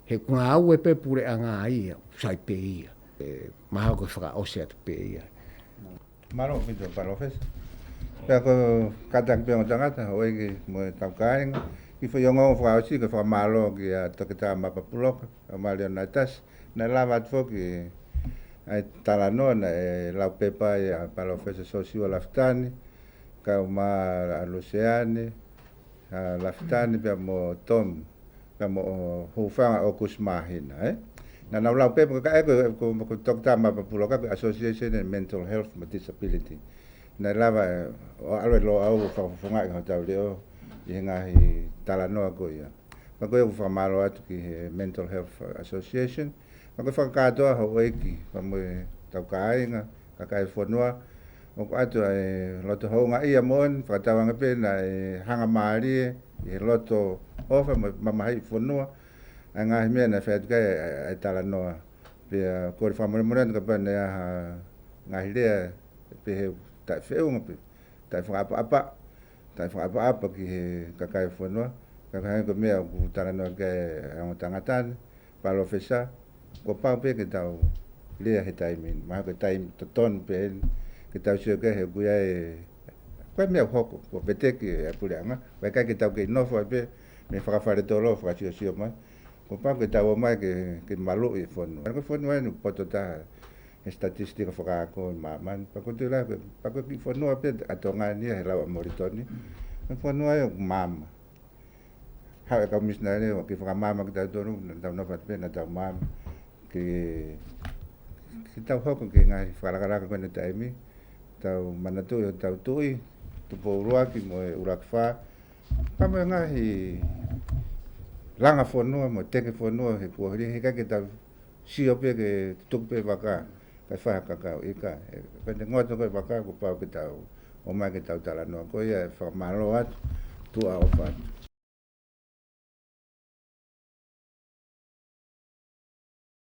He ʻoku ngāue pē puleʻanga ia, sai pē ia. Ē, mahalo ko e fakaʻosi atu pē ia. Mālō ʻaupito, Palōfesa. Pea ko e kātaki pē ongo tangata, houʻeiki mo e tau kāinga. Kiʻi foʻi ongoongo fakaʻosi, ko e fakamālō kia Toketā Mapa Puloka, ʻa Maliona Tasi. Naʻe lava atu foki ʻa e talanoa naʻe lau pepa ai ʻa Palōfesa Siosiua Lafitani, kau mai ʻa Luseane, ʻa Lafitani pea mo Tom, pea mo Hūfanga ʻOkusi Māhina, ē? Naʻa nau lau pē, ko e kakai ko, ko, ko e toketā maʻa Papulaka, ko e Association of Mental Health mo Disability. Naʻe lava, ē, ʻo ʻalu e Loʻau ʻo fakafofongaʻi hotau leʻo ʻi he ngaahi talanoa ko ia. Pea ko ia ʻoku fakamālō atu ki he Mental Health Association. Pea ko e fakakātoa houʻeiki, pea mo e tau kāinga, kakai e fonua. ʻOku ʻoatu ʻa e loto houngaʻia moʻoni, fakatauange pē naʻe hangamālie ʻi he loto ʻofa mo e mamahiʻi fonua ʻa e ngaahi meʻa naʻe fai atu ki ai ʻa e, ʻa e talanoa. Pea kole fakamolemole atu kapau naʻe ʻi ai ha ngaahi lea pehē taʻefeʻunga pe taʻefakaʻapaʻapa, taʻefakaʻapaʻapa ki he kakai e fonua. Ka ko e hangē ko e meʻa ʻoku talanoa ki ai ʻa e ongo tangata ni, Palōfesa, kuo pau pē ke tau lea he taimi ni, mahalo ko e taimi totonu pē eni ke tau sio ki ai he ʻoku ʻi ai e, ko e meʻa ʻoku hoko, kuo veteki e puleʻanga, ʻoku ʻikai ke tau kei nofo ai pē mei fakafale tolo fakasiosio mai. Kuo pau ke tau ō mai ke, ke maluʻi e fonua. Ko e fonua eni ʻoku poto taha he statistika fakaako ʻi māmani. Pea ko e tui lahi, pea ko e kiʻi fonua pē ʻa Tonga ni ia he lau ʻa Molitoni. Ko e fonua ia ʻoku maama. Haʻu e kau misinale ʻo kei fakamaama kitautolu, naʻa tau nofo atu pē naʻa tau maama. Ke, ke tau hoko ki he ngaahi fakalakalaka ko eni he taimi, tau manatuʻi hotau tuʻi, Tupou ʻUluaki mo e ʻUluaki Fā. Pea mo e ngaahi langa fonua mo teke fonua he kuohili, he ʻikai ke tau sio pē ke tuku pē vaka, kae fai ha kakau, ʻikai. ʻE, pea te ngoto ko e vaka, kuo pau ke tau ō mai ke tau talanoa. Ko ia e fakamālō atu, tuʻa ʻofa atu.